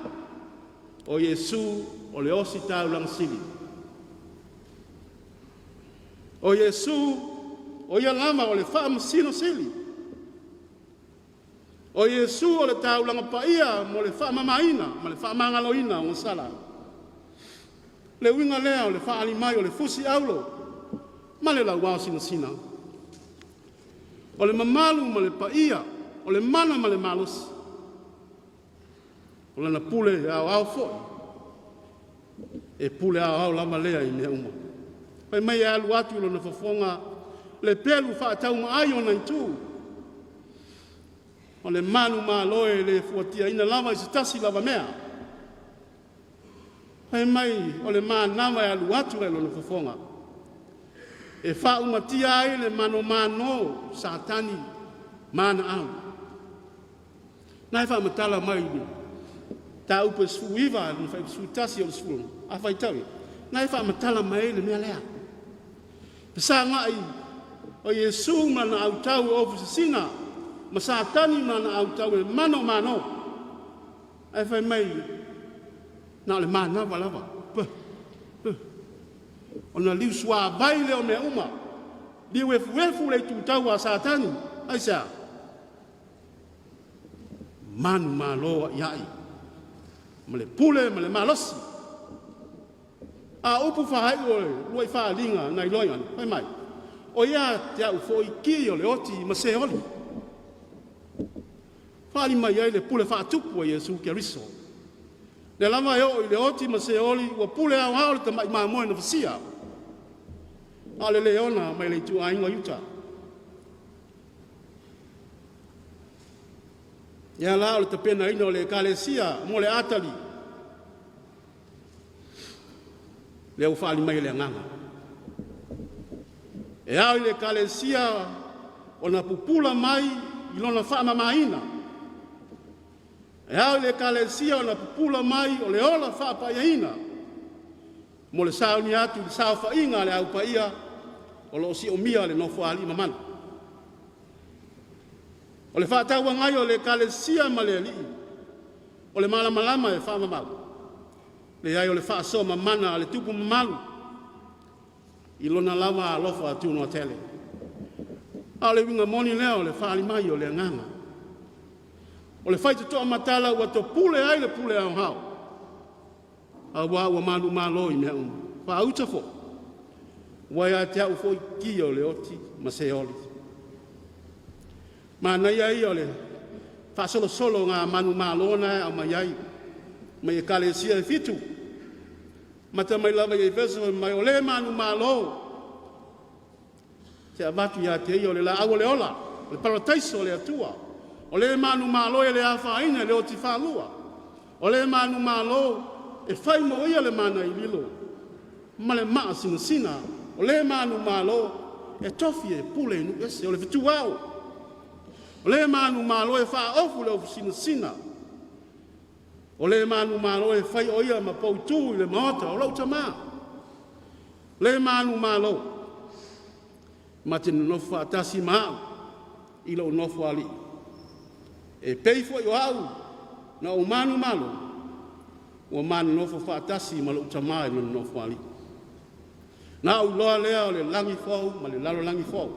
o Iesu o le ositaulaga sili. O Iesu, o Ia lava o le Faamasino Sili. O Iesu o le taulaga paia mo le faamamaina ma le faamagaloina o sala. Le uiga lea o le faaali mai o le fusi auro ma le lauao sinasina. O le mamalu ma le paia, o le mana ma le malosi, o lana pule aoao foi, e pule aoao lava lea i mea uma. Fai mai e alu atu lona fofoga, le pelu faataumaai ona itu, o le manumalo e le fuatiaina lava i se tasi lava mea. Fai mai o le manava e alu atu ai lona fofoga, e faaumatia ai le manomano Satani ma ana au. Na e faamatala mai i le mataupu e 19 i le 11 o le 10, a faitau atu, na e faamatala mai ai le mea lea. Fesagai o Iesu ma lana autau o ofisasina ma Satani ma lana autau e mano mano. Ae fai mai, na o le manava lava. Puh, puh. Ona liusuavai lea o mea uma, liu efuefu le itutau a Satani. Aisea? Manumalo aiai ma le pule ma le malosi. A upu faaiu o le uluai faaaliga na iloa Ioane, fai mai, o ia te au foi ki o le oti ma Seoli. Faali mai ai le pule faatupu a Iesu Keriso. Lea lava e oo i le oti ma Seoli ua pule aoao le tamai mamoe na fasia. A o le leona mai le ituaiga o Iuta. Ia la o le tapenaina o le ekalesia mo le atali, lea ua faaali mai e le agaga. E ao i le ekalesia ona pupula mai i lona faamamaina. E ao i le ekalesia ona pupula mai o le ola faapaiaina mo le sauni atu i le saofaiga a le au paia o lo o siomia le nofoalii mamalu. O le faatauagai o le ekalesia ma le alii, o le malamalama e faamamalu, leai o le faasoa mamana a le tupu mamalu i lona lava alofa tunoa tele. A o le uiga moni lea o le faaali mai o le agaga. O le faitotoa matala ua topule ai le pule aoao, aua ua manumalo i mea uma. Faauta foi, ua ia te au foi kia o le oti ma Seoli. Manaia ia o le faasolosolo o ngā manumalo na e aumai ai mai ekalesia e fitu. Mata mai lava i Efeso mai o le manumalo. Se avatu ia te ia o le laau o le ola, o le parataiso o le Atua. O le manumalo e le afaina i le oti faalua. O le manumalo e fai mo ia le mana i lilo ma le maasinasina. O le manumalo e tofi e pule i nuu ese, o le fetu ao. O le manumalo e faaofu le ofu sinasina. O le manumalo e fai o ia ma poutu i le maota o lou tama. O le manumalo ma te nonofo faatasi ma au i lou nofo alii. E pei foi o au na ou manumalo, ua ma nonofo faatasi ma lou tama i lona nofo alii. Na ou iloa lea o le lagi fou ma le lalolagi fou.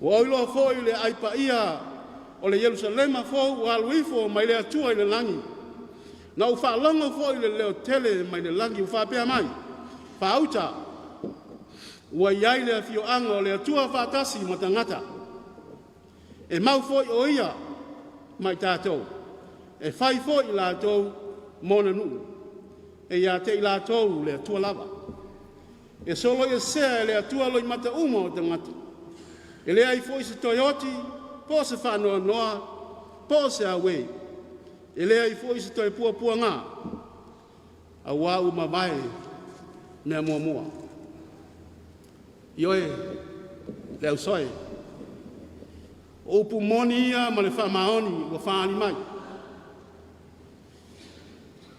Ua ou iloa foi le aai paia o le Ierusalema fou ua alu ifo mai le Atua i le lagi. Na ou faalogo foi i le leo tele mai le lagi ua faapea mai, “Faauta, ua i ai le afioaga o le Atua faatasi ma tagata. E mau foi o ia ma i tatou, e fai foi i latou ma ona nuu, e ia te i latou le Atua lava. E soloiesea e le Atua loimata uma o tagata. E leai foi se toe oti, po o se faanoanoa, po o se auē, e leai foi se toe puapuagā, auā ua mavae mea muamua.” Ioe, le ausoe, o upu moni ia ma le faamaoni ua faaali mai.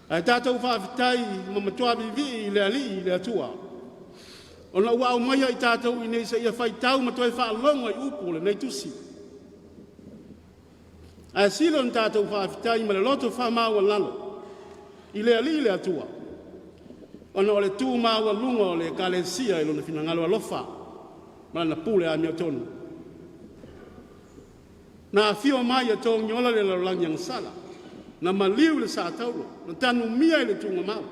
Ae tatou faafetai ma matua viivii i le Alii le Atua, ona ua aumaia i tatou i inei seia faitau ma toe faalogo i upu o lenei tusi. Ae sili ona tatou faafetai ma le loto faamaualalo i le Alii le Atua, ona o le tu maualuga o le Ekalesia i lona finagalo alofa ma lana pule amiotonu. Na afio mai e togiola le lalolagi agasala, na maliu i le sa taulo, na tanumia i le tugamau,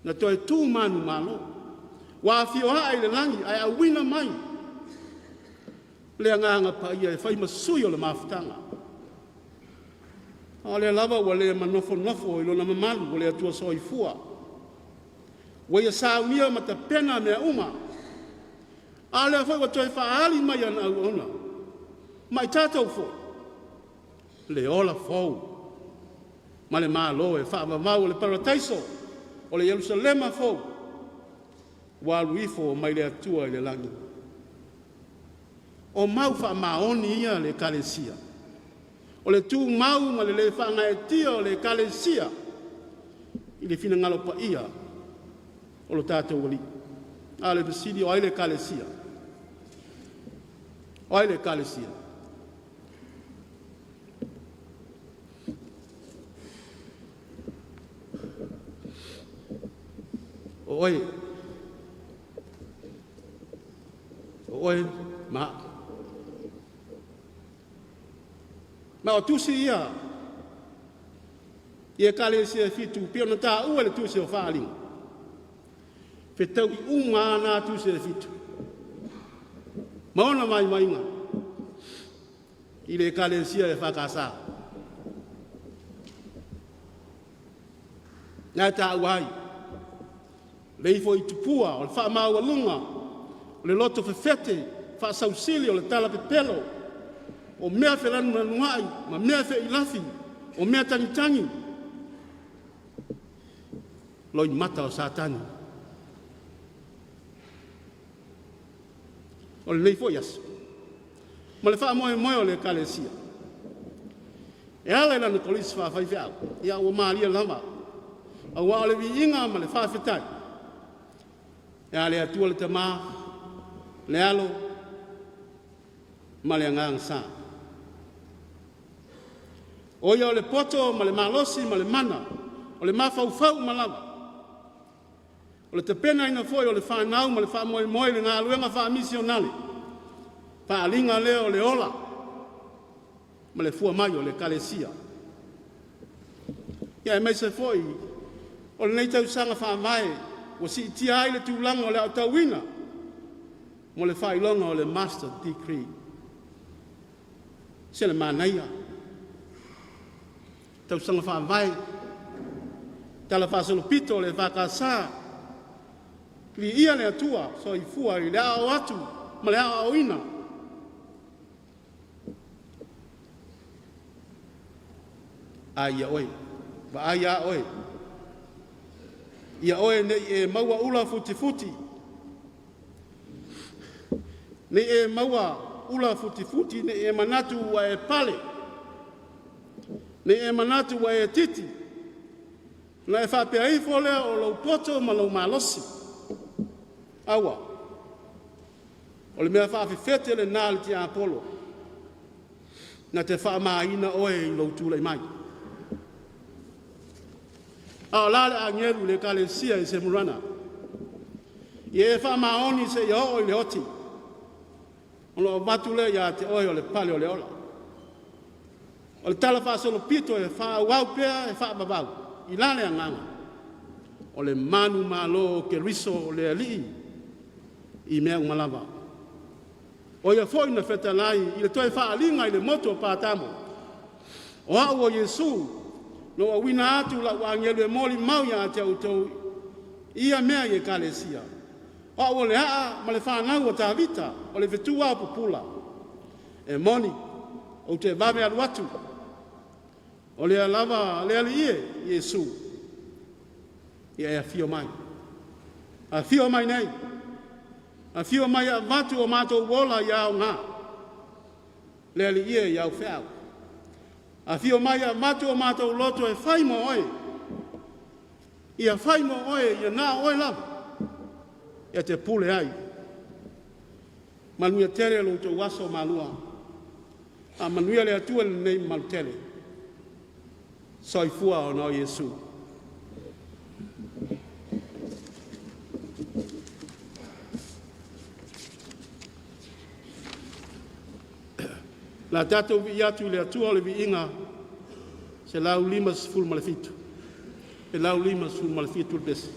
na toe tu manumalo, ua afio ae i le lagi ae auina mai le agaga paia e fai ma sui o le mafutaga. A o lea lava ua le manofonofo i lona mamalu o le Atua Soifua, ua ia saunia ma tapena mea uma, a o lea foi ua toe faaali mai ana auauna ma i tatou foi le ola fou ma le Malo e faavavau o le Parataiso o le Ierusalema fou ua alu ifo mai le Atua i le lagi. O mau faamaoni ia a le Ekalesia, o le tumau ma le le faagaeetia o le Ekalesia i le finagalo paia o lo tatou Alii. A o le fesili, o ai le Ekalesia? O ai le Ekalesia? O oe, o oe ma a'u. Ma o tusi ia i ekalesia e fitu pei ona taua i le tusi o Faaaliga, fetaui uma lava na tusi e fitu ma ona vaivaiga i le ekalesia EFKS. Na e taua ai le ifo i tupua o le faamaualuga o le loto fefete faasausili o le talapepelo o mea felanulanuai ma mea feilafi o mea tagitagi loimata o Satani. O lenei foi aso ma le faamoemoe o le Ekalesia e ala i lana kolisi faafaifeau, ia ua malie lava, aua o le viiga ma le faafetai e a le Atua le Tama, le Alo ma le Agaga Sa. O ia o le poto ma le malosi ma le mana, o le mafaufau uma lava, o le tapenaina foi o le fanau ma le faamoemoe i le galuega faamisionale, faaaliga lea o le ola ma le fua mai o le Ekalesia. Ia aemaise foi o lenei tausaga faavae ua siitia ai le tulaga o le aotauina mo le faailoga o le Master Degree. Se le manaia, tausaga faavae, talafaasolopito o le EFKS. Viia le Atua, soifua i le aoao atu ma le aoaoina. Ai ia oe, vaai a oe, ia oe ne i e maua ula futifuti, ne i e maua ula futifuti, ne i e manatu ua e pale, ne i e manatu ua e titi, ona e faapea ifo lea o lou poto ma lou malosi. Aua, o le mea faafefete lena a le tiapolo, na te faamaina oe i lou tulai mai. A o la le agelu i le ekalesia i Semurana, ia e faamaoni seia oo i le oti, ona ou avatu lea ia te oe o le pale o le ola. O le tala faasolopito e faaauau pea e faavavau, i la le agaga, o le manumalo o Keriso o le Alii i mea uma lava. O ia foi na fetalai i le toe faaaliga i le motu o Patamo, o au o Iesu, na ou auina atu lau agelu e molimau ia te outou ia mea i ekalesia. O au o le Aa ma le fanau a Tavita, o le fetu aopupula. E moni, ou te vave alu atu. O lea lava le Alii e, Iesu, ia e afio mai. Afio mai nei, afio mai e avatu o matou ola ia aoga, le Alii e i au feau. Afio mai e avatu o matou loto e fai mo oe, ia fai mo oe, ia na o oe lava, e te pule ai. Manuia tele lo outou aso malua. Faamanuia le Atua i lenei mamalu tele. Soifua ona o Iesu. Le a tatou viia atu i le Atua o le viiga 157, 157 le pese.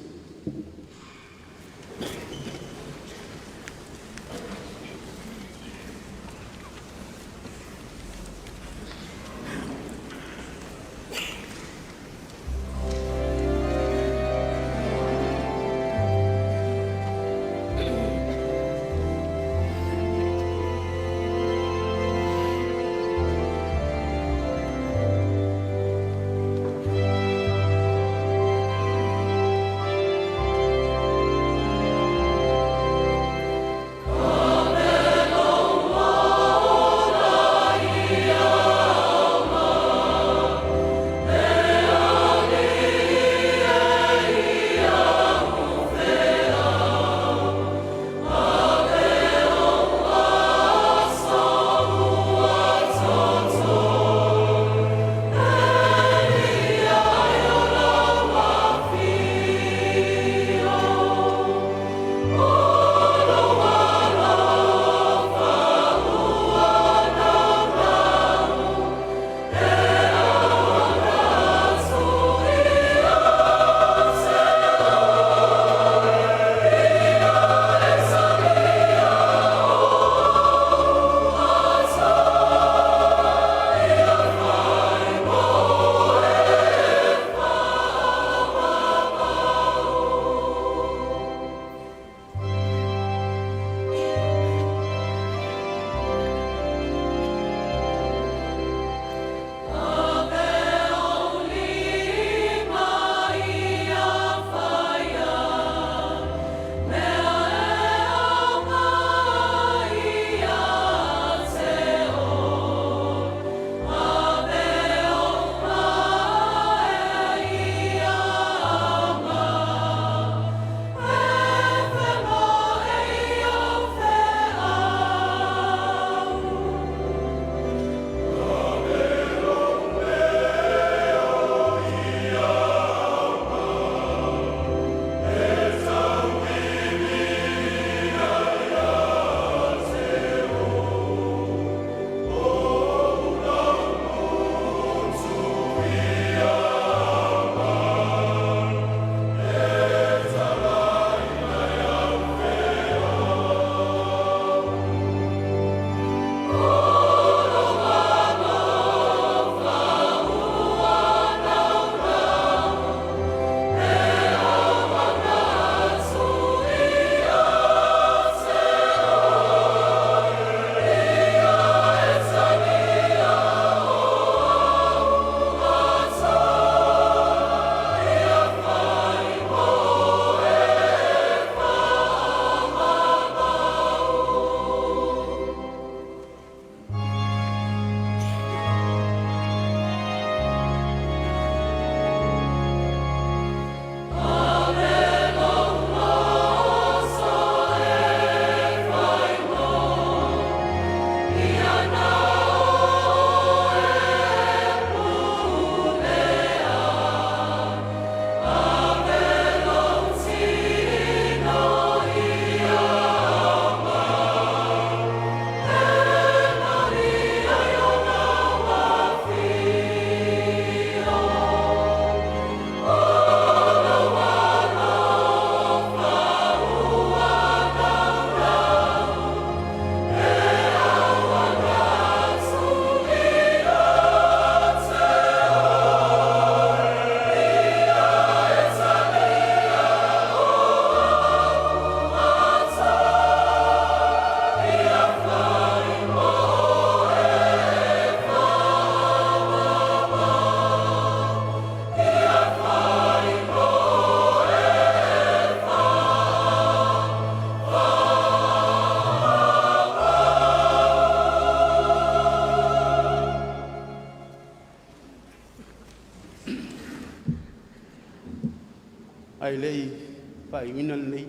Faaiuina lenei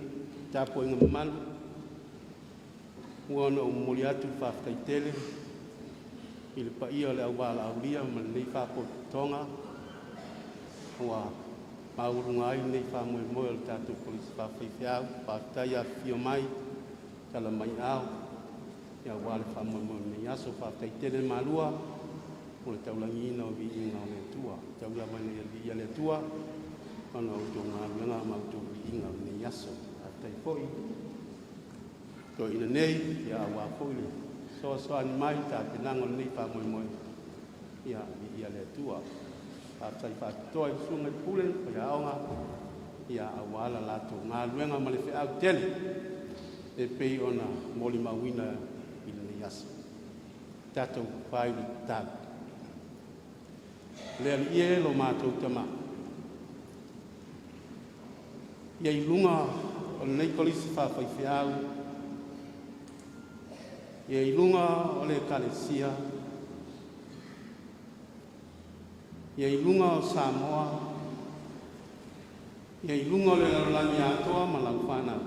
tapuaiga mamalu, ua ona ou momoli atu le faafetai tele i le paia o le auvalaaulia ma lenei faapotopotoga ua maualuga ai lenei faamoemoe o le tatou Kolisi Faafaifeau. Faafetai afifio mai, tala mai aao aua le faamoemoe o lenei aso. Faafetai tele le malua mo le taulagiina o viiga o le Atua. Tau lava ina ia viia le Atua ona o outou galuega ma outou viiga o lenei aso. Faafetai foi toeaiina nei, ia aua foi le fesoasoani mai i le tapenaga o lenei faamoemoe, ia viia le Atua. Faafetai faapitoa i le Susuga i le Pule Faiaoga, ia aua le latou galuega ma le feau tele e pei ona molimauina i lenei aso. Tatou fai le tatalo. Le Alii e lo matou Tama, ia i luga o lenei Kolisi Faafaifeau, ia i luga o le Ekalesia, ia i luga o Samoa, ia i luga o le lalolagi atoa ma lau fanau,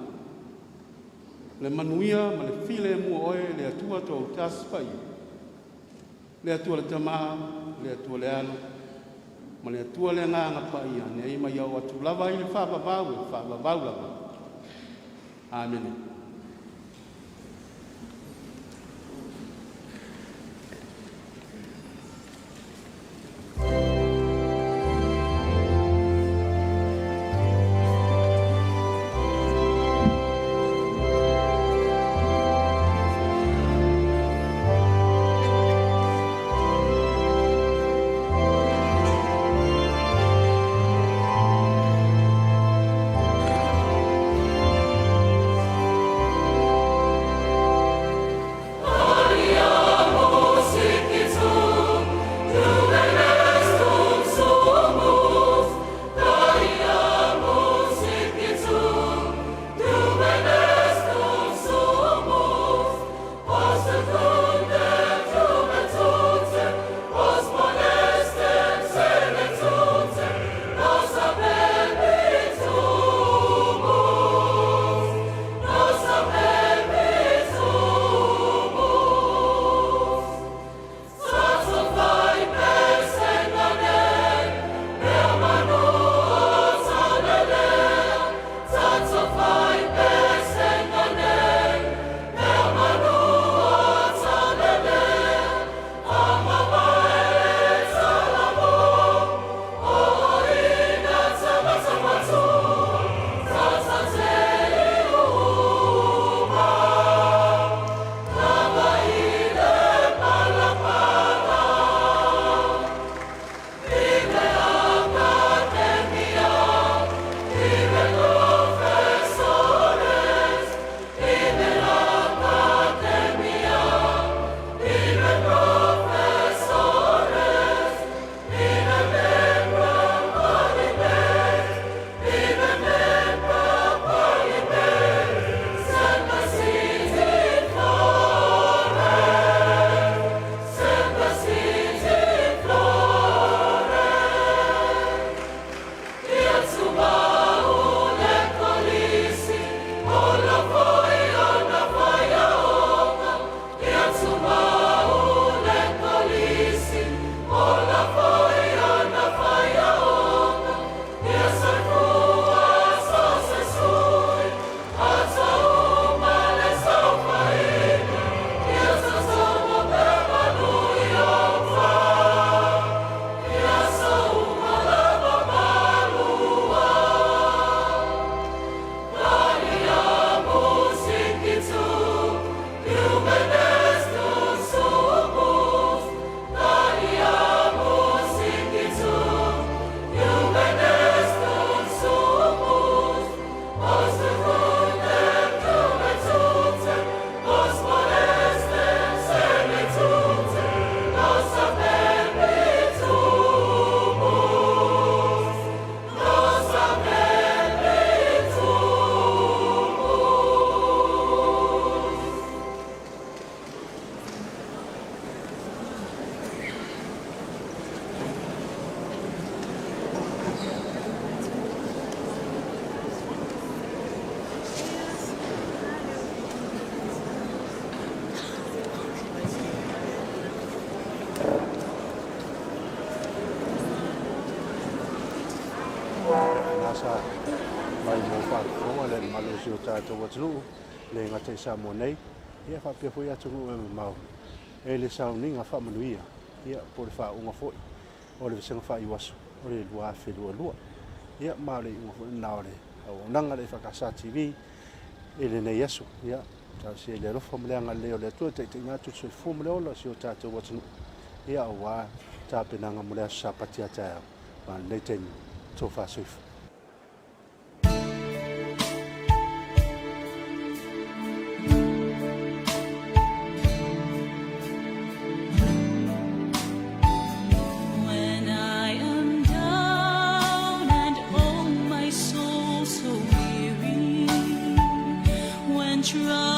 le manuia ma le filemu o Oe le Atua Toatasi Paia, le Atua le Tama, le Atua le Alo ma le Atua le Agaga Paia, nei ma ia oo atu lava i le faavavau, e faavavau lava. Amene. si o tatou atunuu, e le gata i Samoa nei, ia faapea foi atunuu e mamao e le sauniga faamanuia, ia po o le faauuga foi o le vasega faaiuaso o le 2022. Ia ma o le iuga foi lena o le auaunaga a le EFKS TV i lenei aso. Ia, talosia i le alofa ma le agalelei o le Atua e taitaiina atu le soifua ma le ola o si o tatou atunuu, ia aua tapenaga mo le aso Sapati a taeao ma lenei taimi tofa soifua. When I am down and oh my soul so weary, when troubles